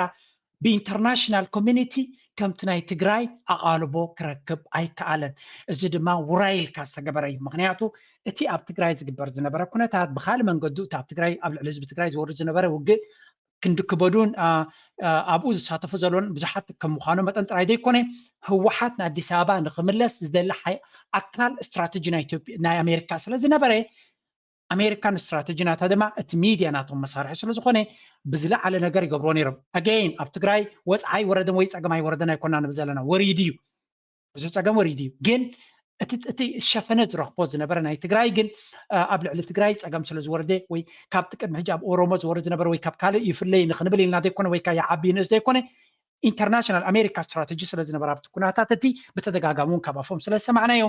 ብኢንተርናሽናል ኮሚኒቲ ከምቲ ናይ ትግራይ ኣቓልቦ ክረክብ ኣይከኣለን። እዚ ድማ ውራይ ኢልካ ዝተገበረ እዩ። ምክንያቱ እቲ ኣብ ትግራይ ዝግበር ዝነበረ ኩነታት ብካልእ መንገዱ እቲ ኣብ ትግራይ ኣብ ልዕሊ ህዝቢ ትግራይ ዝወርድ ዝነበረ ውግእ ክንዲ ክበዱን ኣብኡ ዝሳተፉ ዘለውን ብዙሓት ከም ምዃኑ መጠን ጥራይ ዘይኮነ፣ ህወሓት ንኣዲስ ኣበባ ንክምለስ ዝደሊ ኣካል ስትራተጂ ናይ ኣሜሪካ ስለ ዝነበረ፣ ኣሜሪካ ንስትራተጂ ናታ ድማ እቲ ሚድያ ናቶም መሳርሒ ስለ ዝኾነ ብዝለዓለ ነገር ይገብርዎ ነይሮም። ኣገይን ኣብ ትግራይ ወፅዓ ኣይወረደን ወይ ፀገም ኣይወረደን ኣይኮና ንብል ዘለና፣ ወሪዱ እዩ። ብዙሕ ፀገም ወሪዱ እዩ። ግን እቲ ሸፈነ ዝረኽቦ ዝነበረ ናይ ትግራይ ግን ኣብ ልዕሊ ትግራይ ፀገም ስለ ዝወረደ ወይ ካብቲ ቅድሚ ሕጂ ኣብ ኦሮሞ ዝወርድ ዝነበረ ወይ ካብ ካልእ ይፍለይ ንክንብል ኢልና ዘይኮነ ወይ ከዓ ይዓቢ ንእስ ዘይኮነ ኢንተርናሽናል ኣሜሪካ ስትራተጂ ስለ ዝነበረ ኣብቲ ኩነታት እቲ ብተደጋጋሚ እውን ካብ ኣፎም ስለ ዝሰማዕናዮ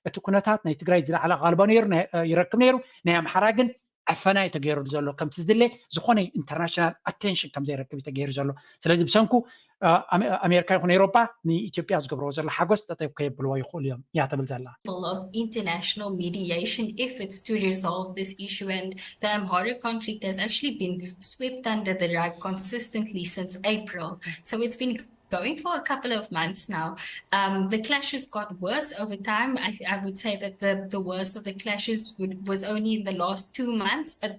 እቲ ኩነታት ናይ ትግራይ ዝለዓለ ኣቓልቦ ነይሩ ይረክብ ነይሩ። ናይ ኣምሓራ ግን ዕፈና እዩ ተገይሩ ዘሎ። ከምቲ ዝድለ ዝኾነ ኢንተርናሽናል ኣቴንሽን ከም ዘይረክብ እዩ ተገይሩ ዘሎ። ስለዚ ብሰንኩ ኣሜሪካ ይኹን ኤውሮጳ ንኢትዮጵያ ዝገብርዎ ዘሎ ሓጎስ ጠጠው ከየብልዎ ይኽእሉ እዮም እያ ትብል ዘላ። International mediation efforts to resolve this issue, and the Amhara conflict has actually been swept under the rug consistently since April. So it's been going for a couple of months now. Um, the clashes got worse over time. I, I would say that the, the worst of the clashes would, was only in the last two months, but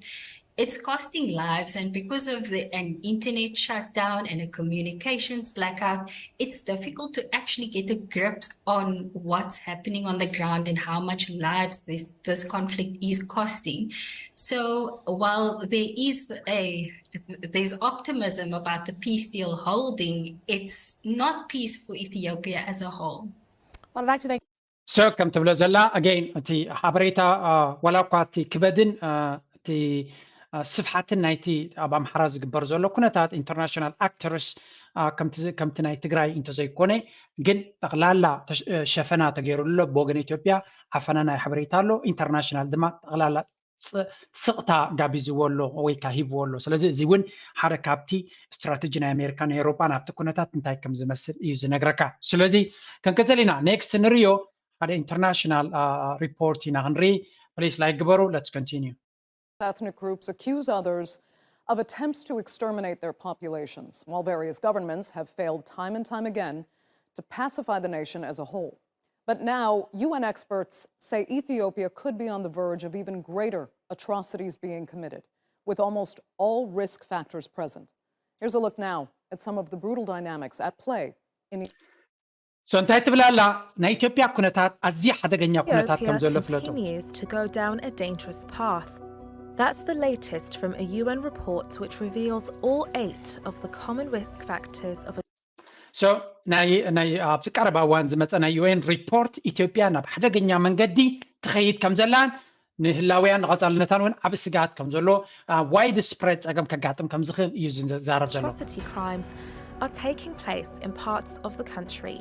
it's costing lives, and because of the, an internet shutdown and a communications blackout, it's difficult to actually get a grip on what's happening on the ground and how much lives this, this conflict is costing. So while there is a there's optimism about the peace deal holding, it's not peace for Ethiopia as a whole. Well, I'd like to thank So ከም ትብሎ ዘላ ኣገይን እቲ ሓበሬታ ዋላ እኳ እቲ ክበድን እቲ ስፍሓትን ናይቲ ኣብ ኣምሓራ ዝግበር ዘሎ ኩነታት ኢንተርናሽናል ኣክተርስ ከምቲ ናይ ትግራይ እንተዘይኮነ ግን ጠቕላላ ሸፈና ተገይሩሉ ኣሎ። ብወገን ኢትዮጵያ ዓፈና ናይ ሓበሬታ ኣሎ። ኢንተርናሽናል ድማ ጠቕላላ ስቕታ ጋቢዝዎ ኣሎ ወይ ከዓ ሂብዎ ኣሎ። ስለዚ እዚ እውን ሓደ ካብቲ ስትራተጂ ናይ ኣሜሪካ ናይ ኤውሮጳ ናብቲ ኩነታት እንታይ ከም ዝመስል እዩ ዝነግረካ። ስለዚ ክንቅፅል ኢና። ኔክስት ንሪኦ ሓደ ኢንተርናሽናል ሪፖርት ኢና ክንርኢ። ፕሊስ ላይክ ግበሩ። Let's continue. Ethnic groups accuse others of attempts to exterminate their populations, while various governments have failed time and time again to pacify the nation as a whole. But now, U N experts say Ethiopia could be on the verge of even greater atrocities being committed, with almost all risk factors present. Here's a look now at some of the brutal dynamics at play in So እንታይ ትብል ኣላ? ናይ ኢትዮጵያ ኩነታት ኣዝዩ ሓደገኛ ኩነታት ከም ዘሎ ፍለጡ። Ethiopia continues to go down a dangerous path. That's the latest from a U N report which reveals all eight of the common risk factors of a So ናይ ናይ ኣብዚ ቀረባ እዋን ዝመፀ ናይ ዩ ኤን ሪፖርት ኢትዮጵያ ናብ ሓደገኛ መንገዲ ትኸይድ ከም ዘላን ንህላውያን ንቐፃልነታን እውን ዓብ ስጋት ከም ዘሎ ዋይድ ስፕሬድ ፀገም ከጋጥም ከም ዝኽእል እዩ ዝዛረብ ዘሎ። Atrocity crimes are taking place in parts of the country.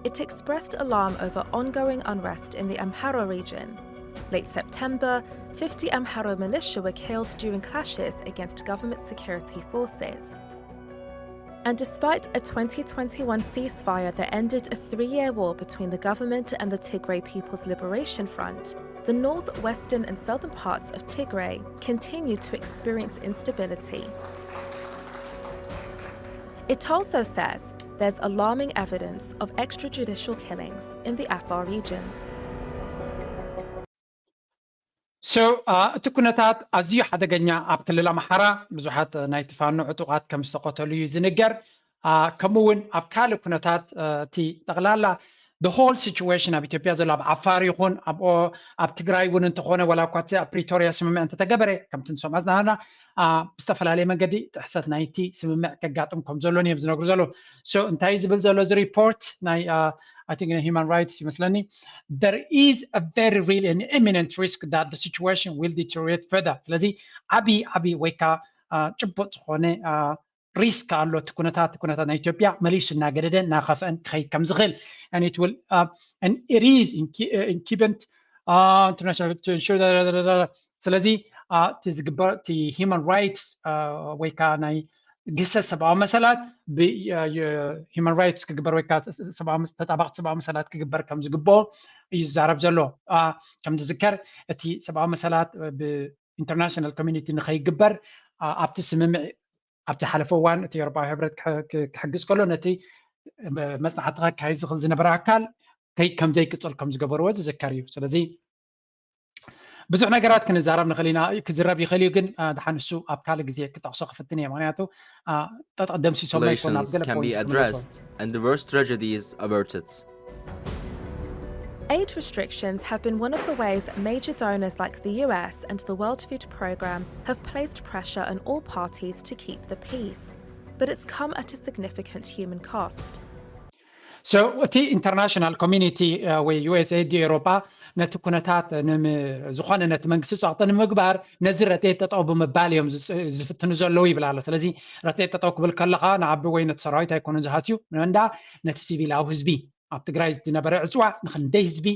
It expressed alarm over ongoing unrest in the Amhara region. Late September, fifty Amhara militia were killed during clashes against government security forces. And despite a twenty twenty-one ceasefire that ended a three-year war between the government and the Tigray People's Liberation Front, the northwestern and southern parts of Tigray continue to experience instability. It also says there's alarming evidence of extrajudicial killings in the Afar region. So እቲ ኩነታት ኣዝዩ ሓደገኛ ኣብ ክልል ኣምሓራ ብዙሓት ናይቲ ፋኖ ዕጡቓት ከም ዝተቐተሉ እዩ ዝንገር። ከምኡ እውን ኣብ ካልእ ኩነታት እቲ ጠቕላላ the whole situation ኣብ ኢትዮጵያ ዘሎ ኣብ ዓፋር ይኹን ኣብ ትግራይ እውን እንተኾነ ዋላ እኳ እቲ ኣብ ፕሪቶርያ ስምምዕ እንተተገበረ ከምቲ ንሰምዖ ዝነበርና ብዝተፈላለየ መንገዲ ጥሕሰት ናይቲ ስምምዕ ከጋጥም ከም ዘሎን እዮም ዝነግሩ ዘለዉ። So እንታይ ዝብል ዘሎ እዚ ሪፖርት ናይ I think ናይ human rights ይመስለኒ there is a very real and imminent risk that the situation will deteriorate further። ስለዚ ዓብዪ ዓብዪ ወይ ከዓ ጭቡጥ ዝኾነ ሪስክ ኣሎ። እቲ ኩነታት ኩነታት ናይ ኢትዮጵያ መሊሱ እናገደደ እናኸፍአን ክኸይድ ከም ዝኽእል and it will and it is incumbent international to ensure ስለዚ እቲ ዝግበር እቲ human rights ወይ ከዓ ናይ ግህሰት ሰብኣዊ መሰላት ብ human rights ክግበር ወይ ከዓ ተጣባቕቲ ሰብኣዊ መሰላት ክግበር ከም ዝግብኦ እዩ ዝዛረብ ዘሎ። ከም ዝዝከር እቲ ሰብኣዊ መሰላት ብ international community ንኸይግበር ኣብቲ ስምምዕ ኣብቲ ሓለፈ እዋን እቲ ኤውሮፓዊ ሕብረት ክሕግዝ ከሎ ነቲ መፅናዕቲ ከካይድ ዝኽእል ዝነበረ ኣካል ከይ ከም ዘይቅፅል ከም ዝገበርዎ ዝዝከር እዩ። ስለዚ ብዙሕ ነገራት ክንዛረብ ንኽእል ኢና፣ ክዝረብ ይኽእል እዩ፣ ግን ድሓን እሱ ኣብ ካልእ ግዜ ክጠቕሶ ክፍትን እየ። ምኽንያቱ ጠጠቕ ደምሲሶሞ ይኮን ኣብ ገለ can be addressed and the worst tragedy is averted. Aid restrictions have been one of the ways major donors like the U S and the World Food Programme have placed pressure on all parties to keep the peace. But it's come at a significant human cost. So እቲ international community ወይ ዩ ኤስ ኤ ዲ ኤውሮፓ ነቲ ኩነታት ዝኾነ ነቲ መንግስቲ ጸቕጢ ንምግባር ነዚ ረድኤት ጠጠው ብምባል እዮም ዝፍትኑ ዘለዉ ይብል ኣሎ። ስለዚ ረድኤት ጠጠው ክብል ከለኻ ንዓቢ ወይ ነቲ ሰራዊት ኣይኮኑን ዝሃስዩ፣ እንዳ ነቲ ሲቪላዊ ህዝቢ ኣብ ትግራይ ዝነበረ ዕፅዋ ንክንደይ ህዝቢ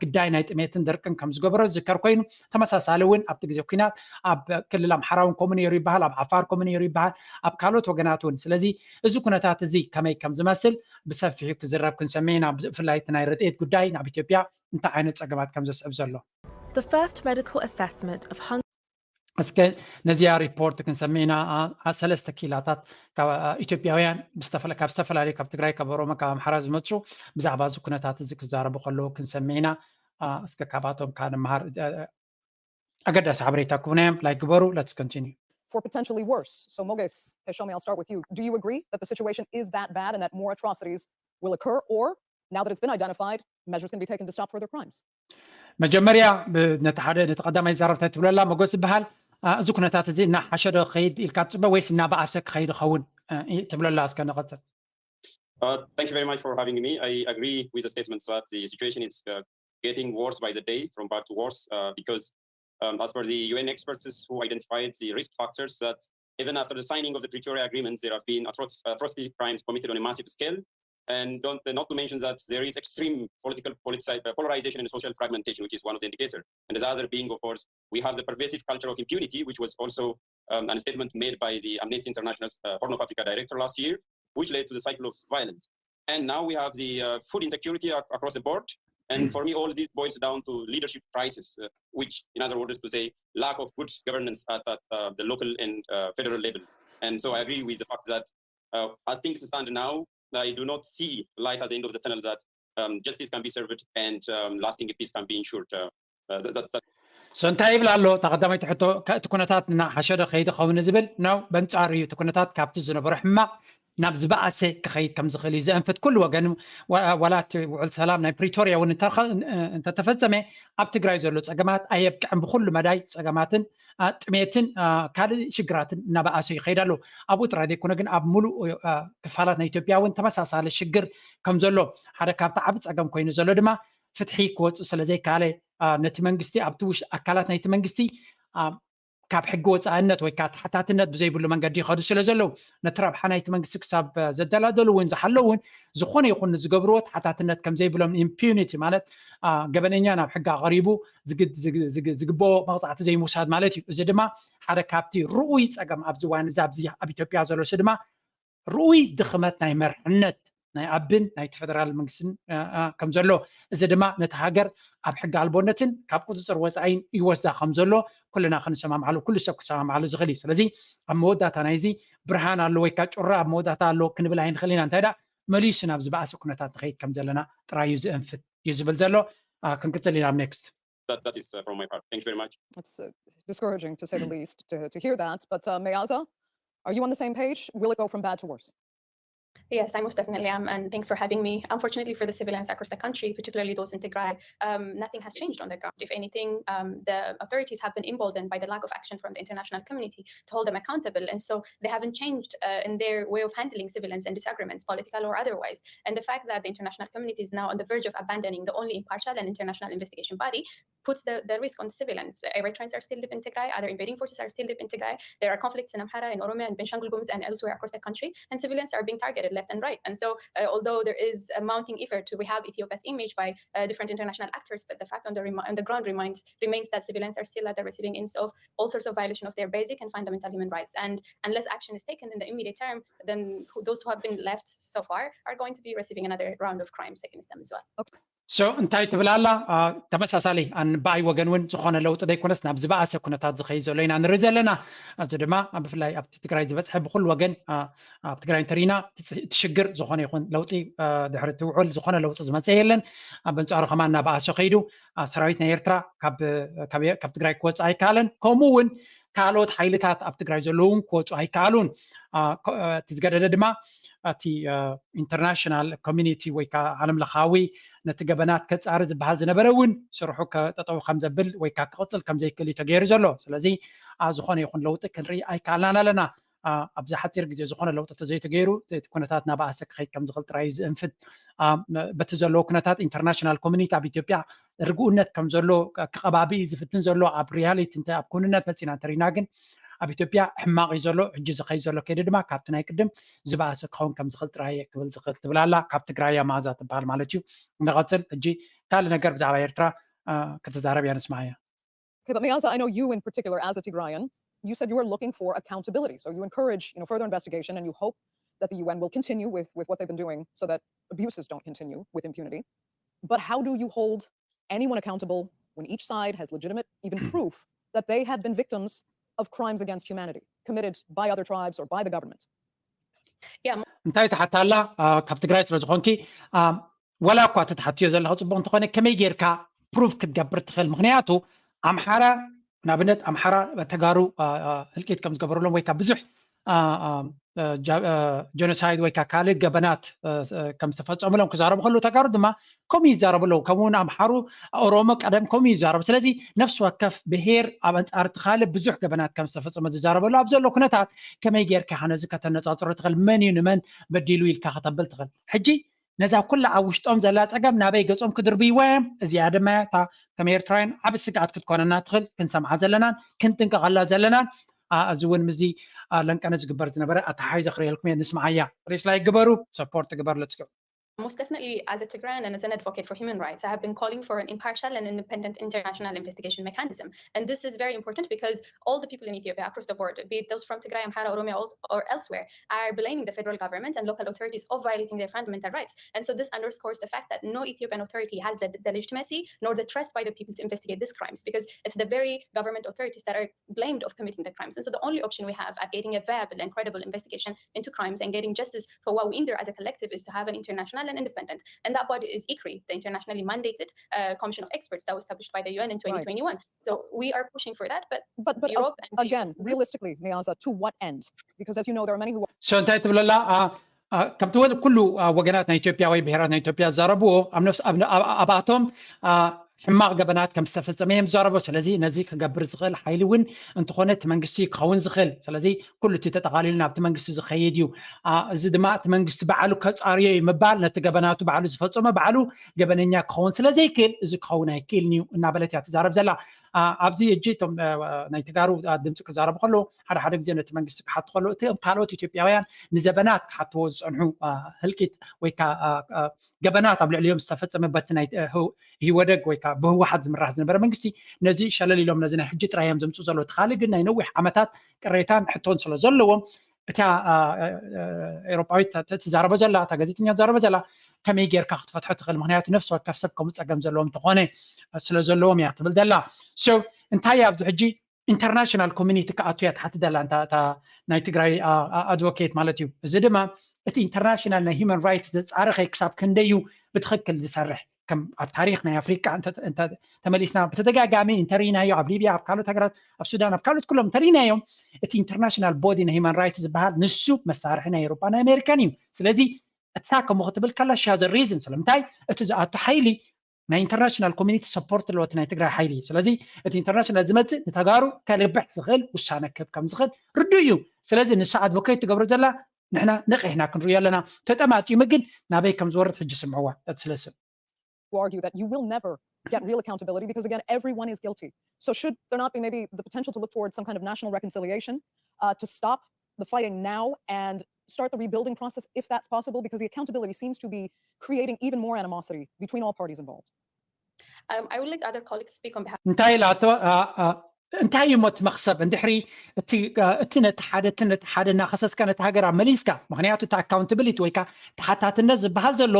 ግዳይ ናይ ጥሜትን ድርቅን ከም ዝገበሮ ዝዝከር ኮይኑ፣ ተመሳሳሊ እውን ኣብቲ ግዜ ኩናት ኣብ ክልል ኣምሓራ እውን ከምኡ ነይሩ ይበሃል፣ ኣብ ዓፋር ከምኡ ነይሩ ይበሃል፣ ኣብ ካልኦት ወገናት እውን። ስለዚ እዚ ኩነታት እዚ ከመይ ከም ዝመስል ብሰፊሑ ክዝረብ ክንሰምዕ ኢና። ብፍላይ እቲ ናይ ረድኤት ጉዳይ ናብ ኢትዮጵያ እንታይ ዓይነት ፀገማት ከም ዘስዕብ ዘሎ። The first medical assessment of hunger እስከ ነዚኣ ሪፖርት ክንሰምዕ ኢና። ሰለስተ ኪላታት ኢትዮጵያውያን ካብ ዝተፈላለዩ ካብ ትግራይ፣ ካብ ኦሮሞ፣ ካብ ኣምሓራ ዝመፁ ብዛዕባ እዚ ኩነታት እዚ ክዛረቡ ከለዉ ክንሰምዕ ኢና። እስከ ካብኣቶም ከዓ ንምሃር። ኣገዳሲ ሓበሬታ ክቡና እዮም። ላይክ ግበሩ። Let's continue. For potentially worse. So Moges Teshome, I'll start with you. Do you agree that the situation is that bad and that more atrocities will occur, or now that it's been identified, measures can be taken to stop further crimes? መጀመርያ ነቲ ሓደ ነቲ ቀዳማይ ዛረብታ ትብለላ መጎስ ዝበሃል እዚ ኩነታት እዚ እናሓሸ ዶ ክኸይድ ኢልካ ትፅበ ወይስ እናበኣሰ ክኸይድ ይኸውን ትብለላ? እስከ ንቐፅል። Uh, thank you very much for having me. I agree with the statements that the situation is uh, getting worse by the day, from bad to worse, uh, because um, as per the U N experts who identified the risk factors, that even after the signing of the Pretoria Agreement, there have been atroc- atrocity crimes committed on a massive scale. And don't, not to mention that there is extreme political politi- uh, polarization and social fragmentation, which is one of the indicators. And the other being, of course, we have the pervasive culture of impunity, which was also um, a statement made by the Amnesty International's uh, Horn of Africa director last year, which led to the cycle of violence. And now we have the uh, food insecurity ac- across the board. And for me, all this boils down to leadership crisis, uh, which, in other words, to say lack of good governance at, at uh, the local and uh, federal level. And so I agree with the fact that uh, as things stand now, I do not see light at the end of the tunnel that um, justice can be served and um, lasting peace can be ensured. Uh, uh, that, that, that, So እንታይ ይብል ኣሎ? እታ ቀዳመይቲ ሕቶ፣ ከ- እቲ ኩነታት እናሓሸ ዶ ከይዲ ኸውን ዝብል ነው። በንጻሩ እዩ፣ እቲ ኩነታት ካብቲ ዝነበሮ ሕማቕ ናብ ዝበኣሰ ክኸይድ ከም ዝኽእል እዩ ዘንፍት። ኩሉ ወገን ዋላ እቲ ውዕል ሰላም ናይ ፕሪቶርያ እውን እንተተፈጸመ ኣብ ትግራይ ዘሎ ጸገማት ኣየብቅዕን። ብኩሉ መዳይ ጸገማትን ጥሜትን ካልእ ሽግራትን እናበኣሰ ይኸይድ ኣሎ። ኣብኡ ጥራይ ዘይኮነ ግን ኣብ ሙሉእ ክፋላት ናይ ኢትዮጵያ እውን ተመሳሳሊ ሽግር ከም ዘሎ፣ ሓደ ካብቲ ዓቢ ጸገም ኮይኑ ዘሎ ድማ ፍትሒ ክወጽእ ስለ ዘይከኣለ፣ ነቲ መንግስቲ ኣብቲ ውሽ ኣካላት ናይቲ መንግስቲ ካብ ሕጊ ወፃእነት ወይ ከዓ ተሓታትነት ብዘይብሉ መንገዲ ይኸዱ ስለ ዘለዉ፣ ነቲ ረብሓ ናይቲ መንግስቲ ክሳብ ዘደላደሉ እውን ዝሓለውን፣ ዝኾነ ይኹን ንዝገብርዎ ተሓታትነት ከም ዘይብሎም፣ ኢምፒዩኒቲ ማለት ገበነኛ ናብ ሕጊ ኣቐሪቡ ዝግብኦ መቕፃዕቲ ዘይምውሳድ ማለት እዩ። እዚ ድማ ሓደ ካብቲ ርኡይ ፀገም ኣብዚ እዋን እዚ ኣብዚ ኣብ ኢትዮጵያ ዘሎ፣ እዚ ድማ ርኡይ ድኽመት ናይ መርሕነት ናይ ኣብን ናይቲ ፌደራል መንግስትን ከም ዘሎ፣ እዚ ድማ ነቲ ሃገር ኣብ ሕጊ ኣልቦነትን ካብ ቁፅፅር ወፃኢን ይወስዳ ከም ዘሎ ኩልና ክንሰማምዓሉ፣ ኩሉ ሰብ ክሰማምዓሉ ዝኽእል እዩ። ስለዚ ኣብ መወዳእታ ናይዚ ብርሃን ኣሎ ወይ ከዓ ጩራ ኣብ መወዳእታ ኣሎ ክንብል ኣይንኽእል ኢና። እንታይ ደኣ መሊሱ ናብ ዝበኣሰ ኩነታት ንኸይድ ከም ዘለና ጥራይ እዩ ዝእንፍት እዩ ዝብል ዘሎ። ክንቅፅል ኢና ኣብ ኔክስት። That, that is uh, from my part. Thank you very much. It's uh, discouraging, to say the least, to, to hear that. But uh, Meaza, are you on the same page? Will it go from bad to worse? Yes, I most definitely am, and thanks for having me. Unfortunately for the civilians across the country, particularly those in Tigray, um, nothing has changed on the ground. If anything, um, the authorities have been emboldened by the lack of action from the international community to hold them accountable, and so they haven't changed uh, in their way of handling civilians and disagreements, political or otherwise. And the fact that the international community is now on the verge of abandoning the only impartial and international investigation body puts the, the risk on the civilians. Eritreans are still living in Tigray, other invading forces are still living in Tigray. There are conflicts in Amhara, in Oromia, in Benshangul Gumuz, and elsewhere across the country, and civilians are being targeted left and right. And so, uh, although there is a mounting effort to rehab Ethiopia's image by uh, different international actors, but the fact on the, on the ground reminds, remains that civilians are still at the receiving ends of all sorts of violation of their basic and fundamental human rights. And unless action is taken in the immediate term, then who, those who have been left so far are going to be receiving another round of crimes against them as well. Okay. So እንታይ ትብል ኣላ? ተመሳሳሊ ብኣይ ወገን እውን ዝኾነ ለውጢ ዘይኮነስ ናብ ዝበኣሰ ኩነታት ዝኸይ ዘሎ ኢና ንርኢ ዘለና። እዚ ድማ ብፍላይ ኣብቲ ትግራይ ዝበፅሐ ብኩሉ ወገን ኣብ ትግራይ እንተሪና እቲ ሽግር ዝኾነ ይኹን ለውጢ ድሕሪ እቲ ውዕል ዝኾነ ለውጢ ዝመፀ የለን። ኣብ ኣንፃሩ ከማን እናበኣሰ ከይዱ ሰራዊት ናይ ኤርትራ ካብ ትግራይ ክወፅእ ኣይከኣለን። ከምኡ እውን ካልኦት ሓይልታት ኣብ ትግራይ ዘለዉ እውን ክወፁ ኣይከኣሉን። እቲ ዝገደደ ድማ እቲ ኢንተርናሽናል ኮሚኒቲ ወይ ከዓ ዓለም ለኻዊ ነቲ ገበናት ከፃሪ ዝበሃል ዝነበረ እውን ስርሑ ጠጠው ከም ዘብል ወይ ከዓ ክቕፅል ከም ዘይክእል እዩ ተገይሩ ዘሎ። ስለዚ ዝኾነ ይኹን ለውጢ ክንርኢ ኣይከኣልናን ኣለና። ኣብዚ ሓፂር ግዜ ዝኾነ ለውጢ ተዘይተገይሩ እቲ ኩነታት ናባኣሰ ክኸይድ ከም ዝኽእል ጥራይ እዩ ዝእንፍት። በቲ ዘለዎ ኩነታት ኢንተርናሽናል ኮሚኒቲ ኣብ ኢትዮጵያ ርግኡነት ከም ዘሎ ክቐባቢ እዩ ዝፍትን ዘሎ። ኣብ ሪያሊቲ እንተ ኣብ ክውንነት መፂና እንተሪና ግን ኣብ ኢትዮጵያ ሕማቕ እዩ ዘሎ። ሕጂ ዝኸይ ዘሎ ከይዲ ድማ ካብቲ ናይ ቅድም ዝበኣሰ ክኸውን ከም ዝኽእል ጥራይ እየ ክብል ዝኽእል ትብል ኣላ። ካብ ትግራይ እያ መኣዛ ትበሃል ማለት እዩ። ንቐፅል ሕጂ ካልእ ነገር ብዛዕባ ኤርትራ ክትዛረብ እያ ንስማዓያ። Okay, but Meaza, I know you in particular as a Tigrayan. You said you are looking for accountability. So you encourage, you know, further investigation, and you hope that the U N will continue with, with what they've been doing so that abuses don't continue with impunity. But how do you hold anyone accountable when each side has legitimate, even proof that they have been victims of crimes against humanity committed by other tribes or by the government? Yeah, እንታይ ትሓታ ኣላ? ካብ ትግራይ ስለ ዝኾንኪ፣ ዋላ እኳ እቲ ትሓትዮ ዘለኺ ፅቡቕ እንተኾነ፣ ከመይ ጌርካ ፕሩፍ ክትገብር ትኽእል? ምኽንያቱ ኣምሓራ ንኣብነት ኣምሓራ ተጋሩ ህልቂት ከም ዝገበሩሎም ወይ ካብ ብዙሕ ጀኖሳይድ ወይ ከዓ ካልእ ገበናት ከም ዝተፈፀሙሎም ክዛረቡ ከለዉ፣ ተጋሩ ድማ ከምኡ ይዛረቡ ኣለዉ። ከምኡ እውን ኣምሓሩ፣ ኦሮሞ ቀደም ከምኡ ይዛረቡ። ስለዚ ነፍሲ ወከፍ ብሄር ኣብ ኣንፃር እቲ ካልእ ብዙሕ ገበናት ከም ዝተፈፀመ ዝዛረበሉ ኣብ ዘሎ ኩነታት ከመይ ጌርካ ኢኻ ነዚ ከተነፃፅሮ ትኽእል? መን እዩ ንመን በዲሉ ኢልካ ከተብል ትኽእል? ሕጂ ነዛ ኩላ ኣብ ውሽጦም ዘላ ፀገም ናበይ ገፆም ክድርብይዋ እዮም? እዚኣ ድማ እያ እታ ከም ኤርትራውያን ዓቢ ስግኣት ክትኮነና ትኽእል፣ ክንሰምዓ ዘለናን ክንጥንቀቐላ ዘለናን። እዚ እውን ምስዚ ለንቀነ ዝግበር ዝነበረ ኣተሓሒዘ ክርእየልኩም እየ። ንስምዓያ። ሪስላይ ግበሩ፣ ሰፖርት ግበር። Let's go. Most definitely, as a Tigrayan and as an advocate for human rights, I have been calling for an impartial and independent international investigation mechanism. And this is very important because all the people in Ethiopia across the board, be it those from Tigray, Amhara, Oromia, or elsewhere, are blaming the federal government and local authorities of violating their fundamental rights. And so this underscores the fact that no Ethiopian authority has the, the legitimacy nor the trust by the people to investigate these crimes, because it's the very government authorities that are blamed of committing the crimes. And so the only option we have at getting a viable and credible investigation into crimes and getting justice for what we endure as a collective is to have an international and independent. And that body is ICRI, the internationally mandated uh, commission of experts that was established by the U N in twenty twenty-one. So we are pushing for that, but, But but uh, Europe and the again, U S realistically, Niaza, to what end? Because as you know, there are many who So እንታይ ትብለላ? አ፣ አ፣ ከምቲ ወ- ኩሉ አ፣ ወገናት ናይ ኢትዮጵያ ወይ ብሔራት ናይ ኢትዮጵያ ዝዛረብዎ ኣብ ነፍስ ኣብ- ኣብ- ኣብኣቶም አ፣ ሕማቕ ገበናት ከም ዝተፈጸመ እዮም ዝዛረቡ። ስለዚ ነዚ ክገብር ዝኽእል ሓይሊ እውን እንተኾነ እቲ መንግስቲ ክኸውን ዝኽእል፣ ስለዚ ኩሉ እቲ ተጠቓሊሉ ናብቲ መንግስቲ ዝኸይድ እዩ። አ፣ እዚ ድማ እቲ መንግስቲ ባዕሉ ከጻርዮ እዩ ምባል፣ ነቲ ገበናቱ ባዕሉ ዝፈጸመ ባዕሉ ገበነኛ ክኸውን ስለ ዘይክእል እዚ ክኸውን ኣይክእልን እዩ እናበለት እያ ትዛረብ ዘላ። አ፣ ኣብዚ ሕጂ እቶም አ፣ ናይ ተጋሩ አ፣ ድምፂ ክዛረቡ ከለዉ ሓደ ሓደ ግዜ ነቲ መንግስቲ ክሓቱ ከለዉ እቲ ካልኦት ኢትዮጵያውያን ንዘበናት ክሓትዎ ዝፀንሑ አ፣ ህልቂት ወይ ከዓ አ፣ አ፣ ገበናት ኣብ ልዕሊኦም ዝተፈፀመ በቲ ናይ አ፣ ህው- ኢህወደግ ወይ ከዓ ብህወሓት ዝምራሕ ዝነበረ መንግስቲ ነዚ ሸለል ኢሎም ነዚ ናይ ሕጂ ጥራይ እዮም ዘምፅኡ ዘለዉ። እቲ ካልእ ግን ናይ ነዊሕ ዓመታት ቅሬታን ሕቶን ስለ ዘለዎም እታ አ፣ አ፣ አ፣ ኤውሮጳዊት ተ- ተ- ትዛረቦ ዘላ እታ ጋዜጠኛ ትዛረቦ ዘላ ከመይ ጌርካ ክትፈትሖ ትኽእል? ምክንያቱ ነፍሲ ወከፍ ሰብ ከምኡ ፀገም ዘለዎም እንተኾነ ስለ ዘለዎም እያ ትብል ዘላ። So እንታይ ኣብዚ ሕጂ ኢንተርናሽናል ኮሚኒቲ ክኣቱ እያ ትሓትት ዘላ እንታ እታ ናይ ትግራይ ኣድቮኬት ማለት እዩ። እዚ ድማ እቲ ኢንተርናሽናል ናይ ሂውማን ራይትስ ዘፃረኸ ክሳብ ክንደይ እዩ ብትኽክል ዝሰርሕ? ከም ኣብ ታሪክ ናይ ኣፍሪቃ እንተ- እንተ- ተመሊስና ብተደጋጋሚ እንተርኢናዮ ኣብ ሊብያ ኣብ ካልኦት ሃገራት ኣብ ሱዳን ኣብ ካልኦት ኩሎም እንተርኢናዮም እቲ ኢንተርናሽናል ቦዲ ናይ ሂውማን ራይትስ ዝበሃል ንሱ መሳርሒ ናይ ኤውሮጳ ናይ ኣሜሪካን እዩ። ስለዚ እሳ ከምኡ ክትብል ከላ she has a reason ስለምንታይ እቲ ዝኣቱ ሓይሊ ናይ ኢንተርናሽናል ኮሚኒቲ ሰፖርት ኣለዎ እቲ ናይ ትግራይ ሓይሊ። ስለዚ እቲ ኢንተርናሽናል ዝመፅእ ንተጋሩ ከልብሕ ዝኽእል ውሳነ ክህብ ከም ዝኽእል ርዱእ እዩ። ስለዚ ንሳ ኣድቮኬት ትገብሮ ዘላ ንሕና ነቒሕና ክንርእዮ ኣለና። ተጠማጢሙ ግን ናበይ ከም ዝወርድ ሕጂ ስምዕዋ እቲ ስለስብ who argue that you will never get real accountability because again, everyone is guilty. So should there not be maybe the potential to look towards some kind of national reconciliation uh, to stop the fighting now and start the rebuilding process if that's possible? Because the accountability seems to be creating even more animosity between all parties involved. Um, I would like other colleagues to speak on behalf. እንታይ ኢላቶ? አ፣ አ፣ እንታይ እዩ ሞት መክሰብ እንድሕሪ እቲ አ፣ እቲ ነቲ ሓደ እቲ ነቲ ሓደ እናኸሰስካ ነቲ ሃገር ኣብ መሊስካ? ምክንያቱ እቲ ኣካውንታብሊቲ ወይ ከዓ ተሓታትነት ዝበሃል ዘሎ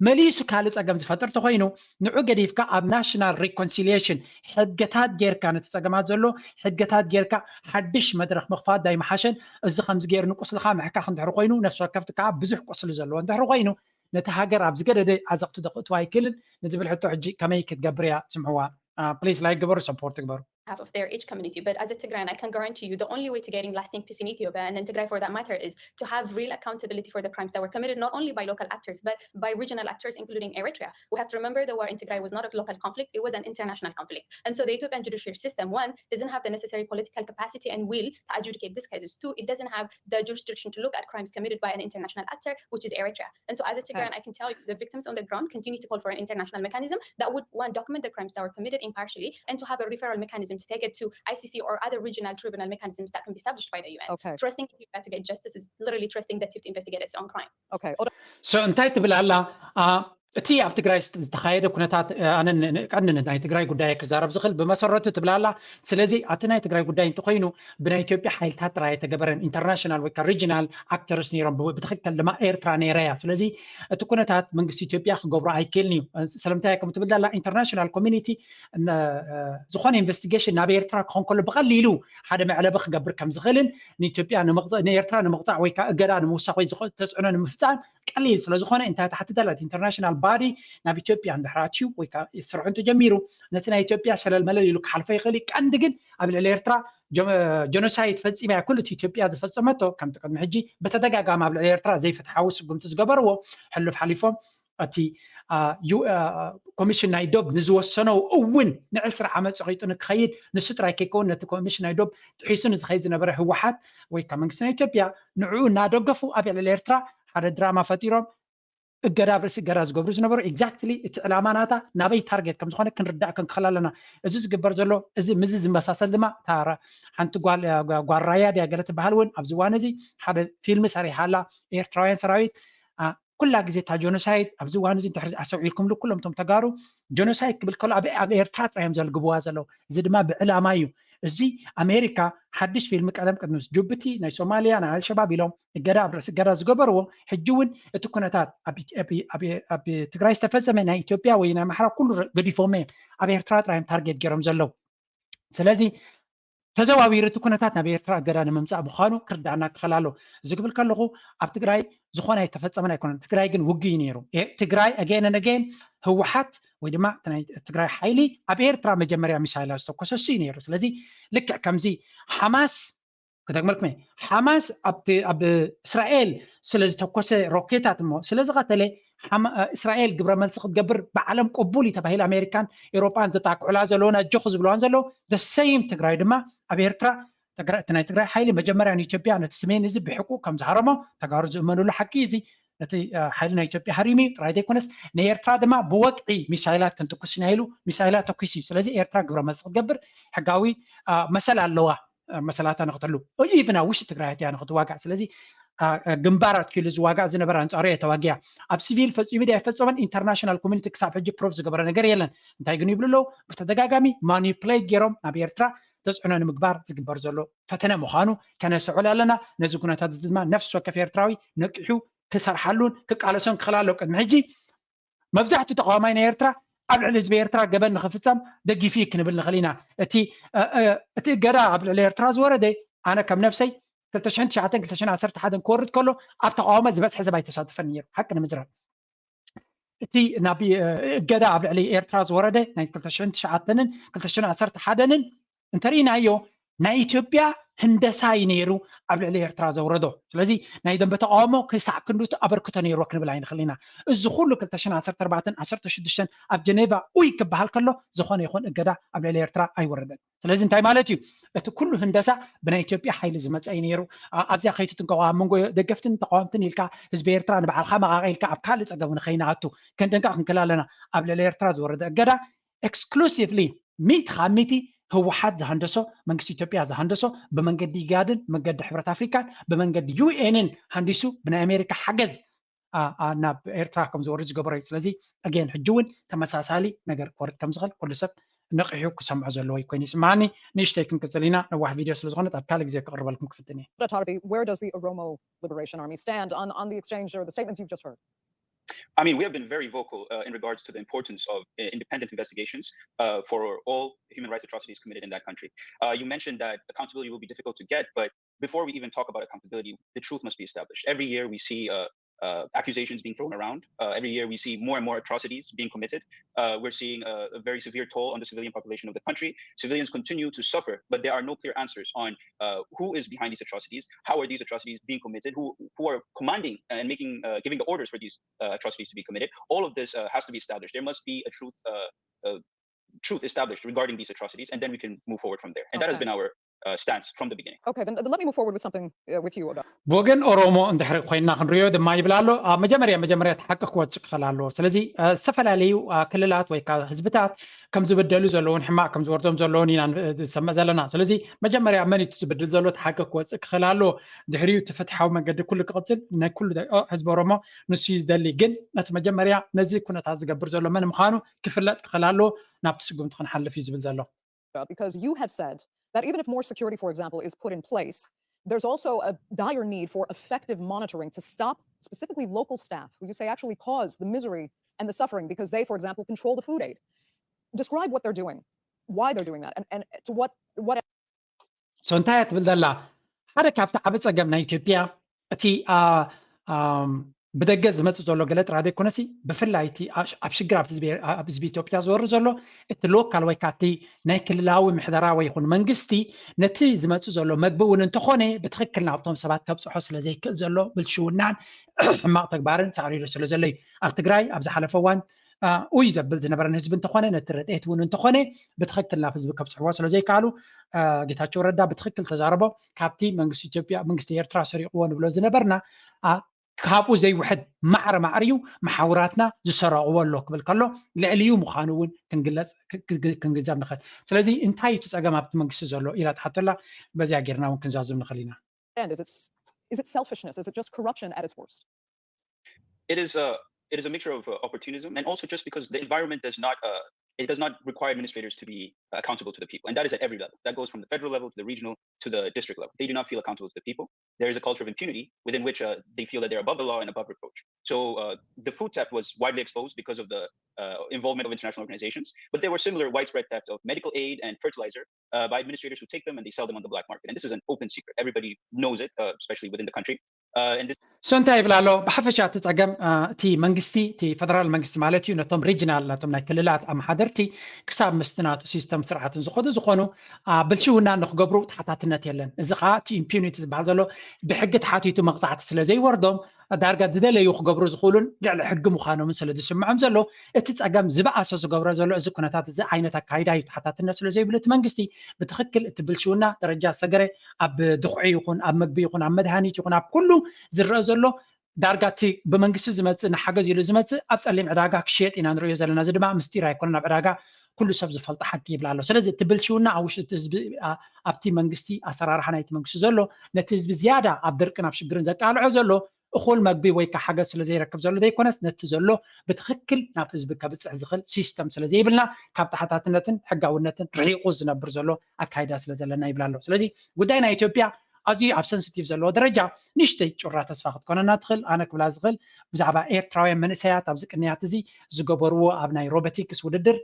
መሊሱ ካልእ ፀገም ዝፈጥር ተኮይኑ ንዑ ገዲፍካ ኣብ ናሽናል ሪኮንሲሊየሽን ሕገታት ጌርካ ነቲ ፀገማት ዘሎ ሕገታት ጌርካ ሓድሽ መድረክ ምክፋት ዳይመሓሸን። እዚ ከምዚ ገይሩ ንቁስልካ ምሕካክ እንድሕሪ ኮይኑ ነፍሲ ወከፍቲ ከዓ ብዙሕ ቁስሊ ዘለዎ እንድሕሪ ኮይኑ ነቲ ሃገር ኣብ ዝገደደ ዓዘቕቲ ዶ ክእትዋ ኣይክእልን ንዝብል ሕቶ ሕጂ ከመይ ክትገብር እያ ስምዕዋ? ፕሊስ ላይክ ግበሩ፣ ሰፖርት ግበሩ። Behalf of their each community. But as a Tigrayan, I can guarantee you the only way to getting lasting peace in Ethiopia and in Tigray for that matter is to have real accountability for the crimes that were committed not only by local actors but by regional actors, including Eritrea. We have to remember the war in Tigray was not a local conflict; it was an international conflict. And so the Ethiopian judicial system, one, doesn't have the necessary political capacity and will to adjudicate these cases. Two, it doesn't have the jurisdiction to look at crimes committed by an international actor, which is Eritrea. And so, as a Tigrayan, I can tell you the victims on the ground continue to call for an international mechanism that would, one, document the crimes that were committed impartially and to have a referral mechanism to take it to I C C or other regional tribunal mechanisms that can be established by the U N. Okay. Trusting Ethiopia to get justice is literally trusting the T I F to investigate its own crime. Okay. So እንታይ ትብል ኣላ? አ፣ እቲ ኣብ ትግራይ ዝተ- ዝተኻየደ ኩነታት አ፣ ኣነ ን- ን- ቀንዲ ናይ ትግራይ ጉዳይ ክዛረብ ዝኽእል ብመሰረቱ ትብል ኣላ። ስለዚ ኣቲ ናይ ትግራይ ጉዳይ እንተኮይኑ ብናይ ኢትዮጵያ ሓይልታት ጥራይ ኣይተገበረን። ኢንተርናሽናል ወይ ከዓ ሪጂናል ኣክተርስ ነይሮም፣ ብ- ብትኽክል ድማ ኤርትራ ነይራ እያ። ስለዚ እቲ ኩነታት መንግስቲ ኢትዮጵያ ክገብሮ ኣይክእልን እዩ። ስለምንታይ ከም ትብል ዘላ ኢንተርናሽናል ኮሚኒቲ ዝኾነ ኢንቨስቲጌሽን ናብ ኤርትራ ክኾን ከሎ ብቐሊሉ ሓደ መዕለቢ ክገብር ከም ዝኽእልን ንኢትዮጵያ ንምቕፃ- ንኤርትራ ንምቕፃዕ ወይ ከዓ እገዳ ንምውሳኽ ወይ ዝኾ- ተፅዕኖ ንምፍፃም ቀሊል ስለ ዝኾነ እንታይ ትሓትት ኣላ? ኢንተርናሽናል ባዲ ናብ ኢትዮጵያ እንድሕር ኣትዩ ወይ ከዓ ስርሑ እንተጀሚሩ ነቲ ናይ ኢትዮጵያ ሸለል መለል ኢሉ ክሓልፎ ይኽእል እዩ። ቀንዲ ግን ኣብ ልዕሊ ኤርትራ ጀኖሳይድ ፈፂማ እያ። ኩሉ እቲ ኢትዮጵያ ዝፈፀመቶ ከምቲ ቅድሚ ሕጂ ብተደጋጋሚ ኣብ ልዕሊ ኤርትራ ዘይፍትሓዊ ስጉምቲ ዝገበርዎ ሕሉፍ ሓሊፎም እቲ ኮሚሽን ናይ ዶብ ንዝወሰኖ እውን ንዕስራ ዓመት ፀቂጡ ንክኸይድ ንሱ ጥራይ ከይከውን ነቲ ኮሚሽን ናይ ዶብ ጥሒሱ ንዝኸይድ ዝነበረ ህወሓት ወይ ከዓ መንግስቲ ናይ ኢትዮጵያ ንዕኡ እናደገፉ ኣብ ልዕሊ ኤርትራ ሓደ ድራማ ፈጢሮም እገዳ ኣብ ርእሲ እገዳ ዝገብሩ ዝነበሩ ኤግዛክትሊ እቲ ዕላማ ናታ ናበይ ታርጌት ከም ዝኾነ ክንርዳእ ክንክእል ኣለና። እዚ ዝግበር ዘሎ እዚ ምዚ ዝመሳሰል ድማ እታ ሓንቲ ጓል ጓል ራያ ድያ ገለ ትበሃል እውን ኣብዚ እዋን እዚ ሓደ ፊልሚ ሰሪሓ ኣላ። ኤርትራውያን ሰራዊት ኩላ ግዜ እታ ጆኖሳይድ ኣብዚ እዋን እዚ እንድሕር ኣሰውዒልኩምሉ ኩሎም እቶም ተጋሩ ጆኖሳይድ ክብል ከሎ ኣብ ኤርትራ ጥራይ እዮም ዘልግብዋ ዘለዉ። እዚ ድማ ብዕላማ እዩ። እዚ ኣሜሪካ ሓድሽ ፊልም ቀደም ቅድሚ ጅቡቲ ናይ ሶማልያ ናይ ኣልሸባብ ኢሎም እገዳ ኣብ ርእሲ እገዳ ዝገበርዎ ሕጂ እውን እቲ ኩነታት ኣብ ትግራይ ዝተፈፀመ ናይ ኢትዮጵያ ወይ ናይ ኣምሓራ ኩሉ ገዲፎም እዮም ኣብ ኤርትራ ጥራይ እዮም ታርጌት ገይሮም ዘለዉ። ስለዚ ተዘዋዊሩ እቲ ኩነታት ናብ ኤርትራ እገዳ ንምምፃእ ምዃኑ ክርዳእና ክኽእል ኣሎ። እዚ ክብል ከለኹ ኣብ ትግራይ ዝኾነ ኣይተፈፀመን ኣይኮነን። ትግራይ ግን ውግእ እዩ ነይሩ። ትግራይ ኣገን ኣገን ህወሓት ወይ ድማ ናይ ትግራይ ሓይሊ ኣብ ኤርትራ መጀመርያ ሚሳይላት ዝተኮሰ እሱ እዩ ነይሩ። ስለዚ ልክዕ ከምዚ ሓማስ ክደግመልኩም እየ። ሓማስ ኣብ እስራኤል ስለ ዝተኮሰ ሮኬታት እሞ ስለ ዝቐተለ እስራኤል ግብረ መልሲ ክትገብር ብዓለም ቅቡል እዩ ተባሂሉ ኣሜሪካን ኤሮጳን ዘጣቅዑላ ዘለውን ኣጆኹ ዝብለዋን ዘለዉ። ሰይም ትግራይ ድማ ኣብ ኤርትራ እቲ ናይ ትግራይ ሓይሊ መጀመርያ ንኢትዮጵያ ነቲ ስሜን እዚ ብሕቁ ከም ዝሃረሞ ተጋሩ ዝእመኑሉ ሓቂ እዚ ነቲ ሓይሊ ናይ ኢትዮጵያ ሃሪሙ እዩ ጥራይ ዘይኮነስ ንኤርትራ ድማ ብወግዒ ሚሳይላት ክንትኩስ ኢና ኢሉ ሚሳይላት ተኩስ እዩ። ስለዚ ኤርትራ ግብረ መልሲ ክትገብር ሕጋዊ መሰል ኣለዋ። መሰላታ ንክትህሉ ኢቭን ኣብ ውሽጢ ትግራይ እያ ንክትዋጋእ። ስለዚ ግንባር ኣትኪሉ ዝዋጋእ ዝነበረ ኣንፃሩ እየ ተዋጊያ። ኣብ ሲቪል ፈፂሙ ድያ ኣይፈፀመን ኢንተርናሽናል ኮሚኒቲ ክሳብ ሕጂ ፕሮፍ ዝገበረ ነገር የለን። እንታይ ግን ይብሉ ኣለዉ? ብተደጋጋሚ ማኒፕሌት ገይሮም ናብ ኤርትራ ተፅዕኖ ንምግባር ዝግበር ዘሎ ፈተነ ምዃኑ ከነስዕል ኣለና። ነዚ ኩነታት እዚ ድማ ነፍሲ ወከፍ ኤርትራዊ ነቂሑ ክሰርሓሉን ክቃለሶን ክኽእል ኣለዎ። ቅድሚ ሕጂ መብዛሕትኡ ተቃዋማይ ናይ ኤርትራ ኣብ ልዕሊ ህዝቢ ኤርትራ ገበን ንኽፍጸም ደጊፉ እዩ ክንብል ንኽእል ኢና። እቲ እቲ እገዳ ኣብ ልዕሊ ኤርትራ ዝወረደ ኣነ ከም ነብሰይ ክልተ ሽሕን ትሽዓተን ክልተ ሽሕን ዓሰርተ ሓደን ክወርድ ከሎ ኣብ ተቃውሞ ዝበዝሐ ሰብ ኣይተሳተፈን ነይሩ። ሓቂ ንምዝራብ እቲ ናብ እገዳ ኣብ ልዕሊ ኤርትራ ዝወረደ ናይ ክልተ ሽሕን ትሽዓተንን ክልተ ሽሕን ዓሰርተ ሓደንን እንተርኢናዮ ናይ ኢትዮጵያ ህንደሳ እዩ ነይሩ ኣብ ልዕሊ ኤርትራ ዘውረዶ። ስለዚ ናይ ደንበ ተቃውሞ ክሳዕ ክንዱ ኣበርክቶ ነይርዎ ክንብል ኣይንኽእል ኢና። እዚ ኩሉ ክልተ ሽሕን ዓሰርተ ኣርባዕተን ዓሰርተ ሽዱሽተን ኣብ ጀኔቫ ኡይ ክበሃል ከሎ ዝኾነ ይኹን እገዳ ኣብ ልዕሊ ኤርትራ ኣይወረደን። ስለዚ እንታይ ማለት እዩ? እቲ ኩሉ ህንደሳ ብናይ ኢትዮጵያ ሓይሊ ዝመፀ እዩ ነይሩ። ኣብዚኣ ከይትጥንቀቑ ኣብ መንጎ ደገፍትን ተቃወምትን ኢልካ ህዝቢ ኤርትራ ንባዕልካ መቃቂልካ ኣብ ካልእ ፀገም ንኸይንኣቱ ክንጥንቀቕ ክንክእል ኣለና። ኣብ ልዕሊ ኤርትራ ዝወረደ እገዳ ኤክስክሉሲቭሊ ሚእቲ ካብ ሚእቲ ህወሓት ዝሃንደሶ መንግስቲ ኢትዮጵያ ዝሃንደሶ ብመንገዲ ኢጋድን መንገዲ ሕብረት ኣፍሪካን ብመንገዲ ዩኤንን ሃንዲሱ ብናይ ኣሜሪካ ሓገዝ ናብ ኤርትራ ከም ዝወርድ ዝገበሮ እዩ። ስለዚ ኣገን ሕጂ እውን ተመሳሳሊ ነገር ክወርድ ከም ዝኽእል ኩሉ ሰብ ነቂሑ ክሰምዖ ዘለዎ ኮይኑ ይስምዓኒ። ንእሽተይ ክንቅፅል ኢና። ነዋሕ ቪድዮ ስለ ዝኾነት ኣብ ካልእ ግዜ ክቕርበልኩም ክፍትን እየ። Harvey, where does the Oromo Liberation Army stand on, on the exchange or the statements you've just heard? I mean, we have been very vocal uh, in regards to the importance of uh, independent investigations uh, for all human rights atrocities committed in that country. Uh, you mentioned that accountability will be difficult to get, but before we even talk about accountability, the truth must be established. Every year we see uh, uh, accusations being thrown around. Uh, every year we see more and more atrocities being committed. Uh, we're seeing a, a, very severe toll on the civilian population of the country. Civilians continue to suffer, but there are no clear answers on uh, who is behind these atrocities, how are these atrocities being committed, who, who are commanding and making, uh, giving the orders for these uh, atrocities to be committed. All of this uh, has to be established. There must be a truth, uh, uh, truth established regarding these atrocities, and then we can move forward from there. And that has Okay. been our uh, stance from the beginning. Okay, then let me move forward with something uh, with you, Oda. ብወገን ኦሮሞ እንድሕሪ ኮይና ክንሪኦ ድማ ይብል ኣሎ። ኣብ መጀመርያ መጀመርያ እቲ ሓቂ ክወፅእ ክኽእል ኣለዎ። ስለዚ ዝተፈላለዩ ክልላት ወይ ከዓ ህዝብታት ከም ዝብደሉ ዘለውን ሕማቅ ከም ዝወርዶም ዘለውን ኢና ዝሰምዕ ዘለና። ስለዚ መጀመርያ መን እዩ ዝብድል ዘሎ እቲ ሓቂ ክወፅእ ክኽእል ኣለዎ። ድሕሪኡ እቲ ፍትሓዊ መንገዲ ኩሉ ክቕፅል ናይ ኩሉ ህዝቢ ኦሮሞ ንሱ እዩ ዝደሊ። ግን ነቲ መጀመርያ ነዚ ኩነታት ዝገብር ዘሎ መን ምዃኑ ክፍለጥ ክኽእል ኣለዎ። ናብቲ ስጉምቲ ክንሓልፍ እዩ ዝብል ዘሎ። Because you have said that even if more security, for example, is put in place, there's also a dire need for effective monitoring to stop specifically local staff, who you say actually cause the misery and the suffering because they, for example, control the food aid. Describe what they're doing, why they're doing that, and, and to what, what so እንታይ እያ ትብል ዘላ? ሓደ ካብቲ ዓቢ ጸገም ናይ ኢትዮጵያ እቲ ብደገ ዝመጽእ ዘሎ ገለ ጥራይ ዘይኮነሲ ብፍላይ እቲ ኣብ ሽግር ኣብ ህዝቢ ኢትዮጵያ ዝወርድ ዘሎ እቲ ሎካል ወይ ከዓ እቲ ናይ ክልላዊ ምሕደራ ወይ ይኹን መንግስቲ ነቲ ዝመጽእ ዘሎ መግቢ እውን እንተኾነ ብትኽክል ናብቶም ሰባት ከብፅሖ ስለ ዘይክእል ዘሎ ብልሽውናን ሕማቕ ተግባርን ሳዕሪሩ ስለ ዘሎ እዩ። ኣብ ትግራይ ኣብ ዝሓለፈ እዋን ኡይ ዘብል ዝነበረን ህዝቢ እንተኾነ ነቲ ረድኤት እውን እንተኾነ ብትኽክል ናብ ህዝቢ ከብፅሕዎ ስለ ዘይከኣሉ ጌታቸው ረዳ ብትኽክል ተዛረቦ። ካብቲ መንግስቲ ኢትዮጵያ መንግስቲ ኤርትራ ሰሪቕዎ ንብሎ ዝነበርና ካብኡ ዘይውሕድ ማዕረ ማዕር እዩ መሓውራትና ዝሰረቕዎ ኣሎ ክብል ከሎ ልዕሊ እዩ ምዃኑ እውን ክንግለፅ ክንግንዘብ ንኽእል። ስለዚ እንታይ እቲ ፀገም ኣብቲ መንግስቲ ዘሎ ኢላ ትሓተላ በዚያ ጌርና እውን ክንዛዝም ንኽእል ኢና። Is it selfishness? Is it just corruption at its worst? It is a it is a mixture of uh, opportunism and also just because the environment does not uh, it does not require administrators to be uh, accountable to the people, and that is at every level. That goes from the federal level to the regional to the district level. They do not feel accountable to the people. There is a culture of impunity within which uh, they feel that they're above the law and above reproach. So uh, the food theft was widely exposed because of the uh, involvement of international organizations, but there were similar widespread theft of medical aid and fertilizer uh, by administrators who take them and they sell them on the black market. And this is an open secret. Everybody knows it, uh, especially within the country. Uh, and this So እንታይ ይብል ኣሎ? ብሓፈሻ እቲ ፀገም እቲ መንግስቲ፣ እቲ ፈደራል መንግስቲ ማለት እዩ፣ ነቶም ሪጅናል፣ ነቶም ናይ ክልላት ኣመሓደርቲ ክሳብ ምስቲ ናቱ ሲስተም ስርዓትን ዝኸዱ ዝኾኑ ብልሽውና ንክገብሩ ተሓታትነት የለን። እዚ ከዓ እቲ ኢምፒዩኒቲ ዝበሃል ዘሎ ብሕጊ ተሓቲቱ መቕፃዕቲ ስለ ዘይወርዶም ዳርጋ ዝደለዩ ክገብሩ ዝኽእሉን ልዕሊ ሕጊ ምዃኖምን ስለ ዝስምዖም ዘሎ እቲ ፀገም ዝበኣሰ ዝገብሮ ዘሎ እዚ ኩነታት፣ እዚ ዓይነት ኣካይዳ እዩ። ተሓታትነት ስለ ዘይብሉ እቲ መንግስቲ ብትኽክል እቲ ብልሽውና ደረጃ ሰገረ ኣብ ድኹዒ ይኹን ኣብ መግቢ ይኹን ኣብ መድሃኒት ይኹን ኣብ ኩሉ ዝረአ ዘሎ ዳርጋ እቲ ብመንግስቲ ዝመፅእ ንሓገዝ ኢሉ ዝመፅእ ኣብ ፀሊም ዕዳጋ ክሽየጥ ኢና ንሪኦ ዘለና። እዚ ድማ ምስጢር ኣይኮነን፣ ኣብ ዕዳጋ ኩሉ ሰብ ዝፈልጦ ሓቂ ይብል ኣሎ። ስለዚ እቲ ብልሽውና ኣብ ውሽጢ እቲ ህዝቢ ኣብቲ መንግስቲ ኣሰራርሓ ናይቲ መንግስቲ ዘሎ ነቲ ህዝቢ ዝያዳ ኣብ ድርቅን ኣብ ሽግርን ዘቃልዖ ዘሎ እኹል መግቢ ወይ ከዓ ሓገዝ ስለ ዘይረክብ ዘሎ ዘይኮነስ ነቲ ዘሎ ብትኽክል ናብ ህዝቢ ከብፅሕ ዝኽእል ሲስተም ስለ ዘይብልና ካብ ተሓታትነትን ሕጋውነትን ርሒቑ ዝነብር ዘሎ ኣካይዳ ስለ ዘለና ይብል ኣሎ። ስለዚ ጉዳይ ናይ ኢትዮጵያ ኣዝዩ ኣብ ሰንስቲቭ ዘለዎ ደረጃ ንእሽተይ ጩራ ተስፋ ክትኮነና ትኽእል። ኣነ ክብላ ዝኽእል ብዛዕባ ኤርትራውያን መንእሰያት ኣብዚ ቅንያት እዚ ዝገበርዎ ኣብ ናይ ሮቦቲክስ ውድድር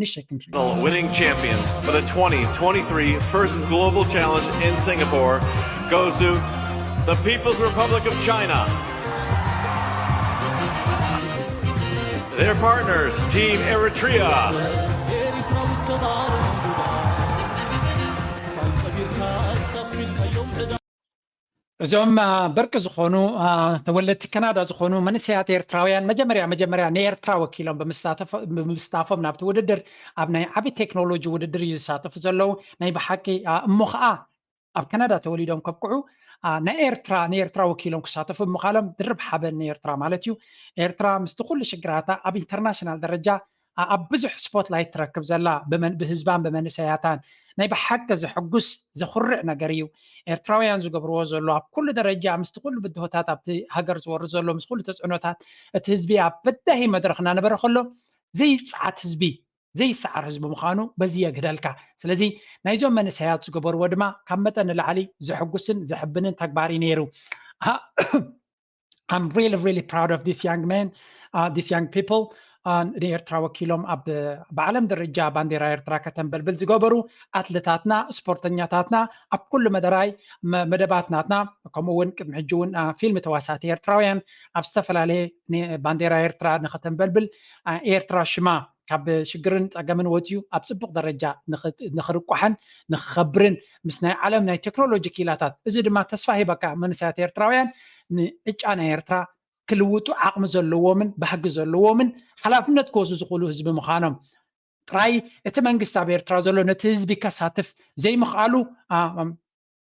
ንእሽተይ ክንርኢ። The winning champion for the twenty twenty-three First Global Challenge in Singapore goes to the People's Republic of China. Their partners, Team Eritrea. እዞም ብርቂ ዝኾኑ ተወለድቲ ካናዳ ዝኾኑ መንእሰያት ኤርትራውያን መጀመርያ መጀመርያ ንኤርትራ ወኪሎም ብምስታፎም ናብቲ ውድድር ኣብ ናይ ዓቢ ቴክኖሎጂ ውድድር እዩ ዝሳተፉ ዘለዉ። ናይ ብሓቂ እሞ ኸዓ ኣብ ካናዳ ተወሊዶም ከብቅዑ ናይ ኤርትራ ንኤርትራ ወኪሎም ክሳተፉ ብምኻሎም ድርብ ሓበን ንኤርትራ ማለት እዩ። ኤርትራ ምስቲ ኩሉ ሽግራታ ኣብ ኢንተርናሽናል ደረጃ ኣብ ብዙሕ ስፖትላይት ትረክብ ዘላ ብህዝባን ብመንእሰያታን ናይ ብሓቂ ዘሐጉስ ዘኹርዕ ነገር እዩ። ኤርትራውያን ዝገብርዎ ዘሎ ኣብ ኩሉ ደረጃ ምስቲ ኩሉ ብድሆታት ኣብቲ ሃገር ዝወርድ ዘሎ ምስ ኩሉ ተፅዕኖታት እቲ ህዝቢ ኣብ በዳሂ መድረኽ እናነበረ ከሎ ዘይፅዓት ህዝቢ ዘይሰዓር ህዝቢ ምዃኑ በዚ የግህደልካ። ስለዚ ናይዞም መንእሰያት ዝገበርዎ ድማ ካብ መጠን ንላዕሊ ዘሐጉስን ዘሕብንን ተግባር እዩ ነይሩ። I'm really really proud of this young man, uh, this young people. ንኤርትራ ወኪሎም ኣብ ብዓለም ደረጃ ባንዴራ ኤርትራ ከተንበልብል ዝገበሩ ኣትለታትና፣ ስፖርተኛታትና ኣብ ኩሉ መደራይ መደባት ናትና ከምኡ እውን ቅድሚ ሕጂ እውን ፊልም ተዋሳእቲ ኤርትራውያን ኣብ ዝተፈላለየ ባንዴራ ኤርትራ ንኸተንበልብል ኤርትራ ሽማ ካብ ሽግርን ፀገምን ወፂኡ ኣብ ፅቡቕ ደረጃ ንኽርቋሕን ንኽኸብርን ምስ ናይ ዓለም ናይ ቴክኖሎጂ ኪላታት እዚ ድማ ተስፋ ሂበካ መንእሰያት ኤርትራውያን ንዕጫ ናይ ኤርትራ ክልውጡ ዓቕሚ ዘለዎምን ባህጊ ዘለዎምን ሓላፍነት ክወስዱ ዝኽእሉ ህዝቢ ምዃኖም ጥራይ እቲ መንግስቲ ኣብ ኤርትራ ዘሎ ነቲ ህዝቢ ከሳትፍ ዘይምኽኣሉ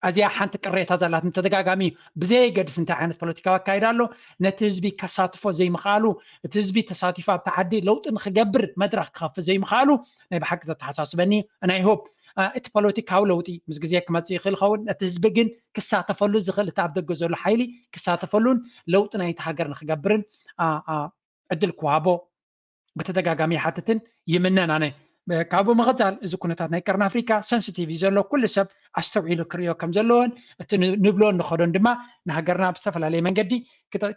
ኣዝያ ሓንቲ ቅሬታ ዘላትን ተደጋጋሚ እዩ። ብዘየገድስ እንታይ ዓይነት ፖለቲካዊ ኣካይዳ ኣሎ ነቲ ህዝቢ ከሳትፎ ዘይምኽኣሉ እቲ ህዝቢ ተሳቲፉ ኣብቲ ዓዲ ለውጢ ንክገብር መድረኽ ክኸፍት ዘይምኽኣሉ ናይ ብሓቂ ዘተሓሳስበኒ እዩ። ናይ ሆፕ እቲ ፖለቲካዊ ለውጢ ምስ ግዜ ክመፅእ ይኽእል ይኸውን። ነቲ ህዝቢ ግን ክሳተፈሉ ዝኽእል እቲ ኣብ ደገ ዘሎ ሓይሊ ክሳተፈሉን ለውጢ ናይቲ ሃገር ንክገብርን ዕድል ክወሃቦ ብተደጋጋሚ ይሓትትን ይምነን። ኣነ ካብኡ ምቕፃል እዚ ኩነታት ናይ ቀርኒ ኣፍሪካ ሰንስቲቭ እዩ ዘሎ። ኩሉ ሰብ ኣስተውዒሉ ክርእዮ ከም ዘለዎን እቲ ንብሎን ንኸዶን ድማ ንሃገርና ብዝተፈላለየ መንገዲ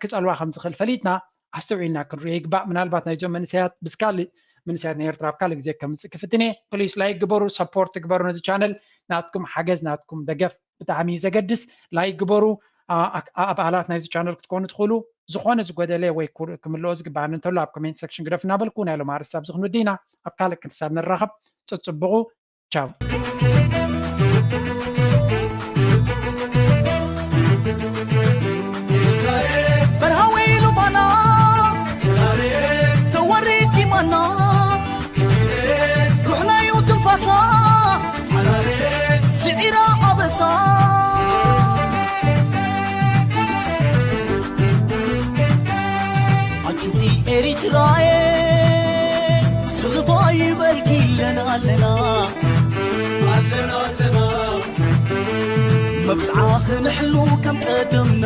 ክፀልዋ ከም ዝኽእል ፈሊጥና ኣስተውዒልና ክንሪኦ ይግባእ። ምናልባት ናይዞም መንእሰያት ምስ ካልእ መንእሰያት ናይ ኤርትራ ኣብ ካልእ ግዜ ከምፅእ ክፍትን እየ። ፕሊስ ላይክ ግበሩ፣ ሰፖርት ግበሩ ነዚ ቻነል። ናትኩም ሓገዝ ናትኩም ደገፍ ብጣዕሚ እዩ ዘገድስ። ላይክ ግበሩ። ኣባላት ናይዚ ቻነል ክትኮኑ ትኽእሉ። ዝኾነ ዝጎደለ ወይ ክምልኦ ዝግባኣኒ እንተሎ ኣብ ኮሜንት ሴክሽን ግደፉ እናበልኩ ናይ ሎም ኣርእስቲ ኣብዚ ክንውዲ ኢና። ኣብ ካልእ ክሳብ ንራኸብ ፅፅብቑ። ቻው። በርሃዊ ሉባና ተወሪድ ኪማና ሩሕናዩ ትንፋሳ ስዒራ ኣበሳ ኣንቹኺ ኤሪትራየ ስኽፋ ይበልኪ ኣለና ኣለና ኣለና ኣለና መብፅዓ ክንሕሉ ከም ቀደምና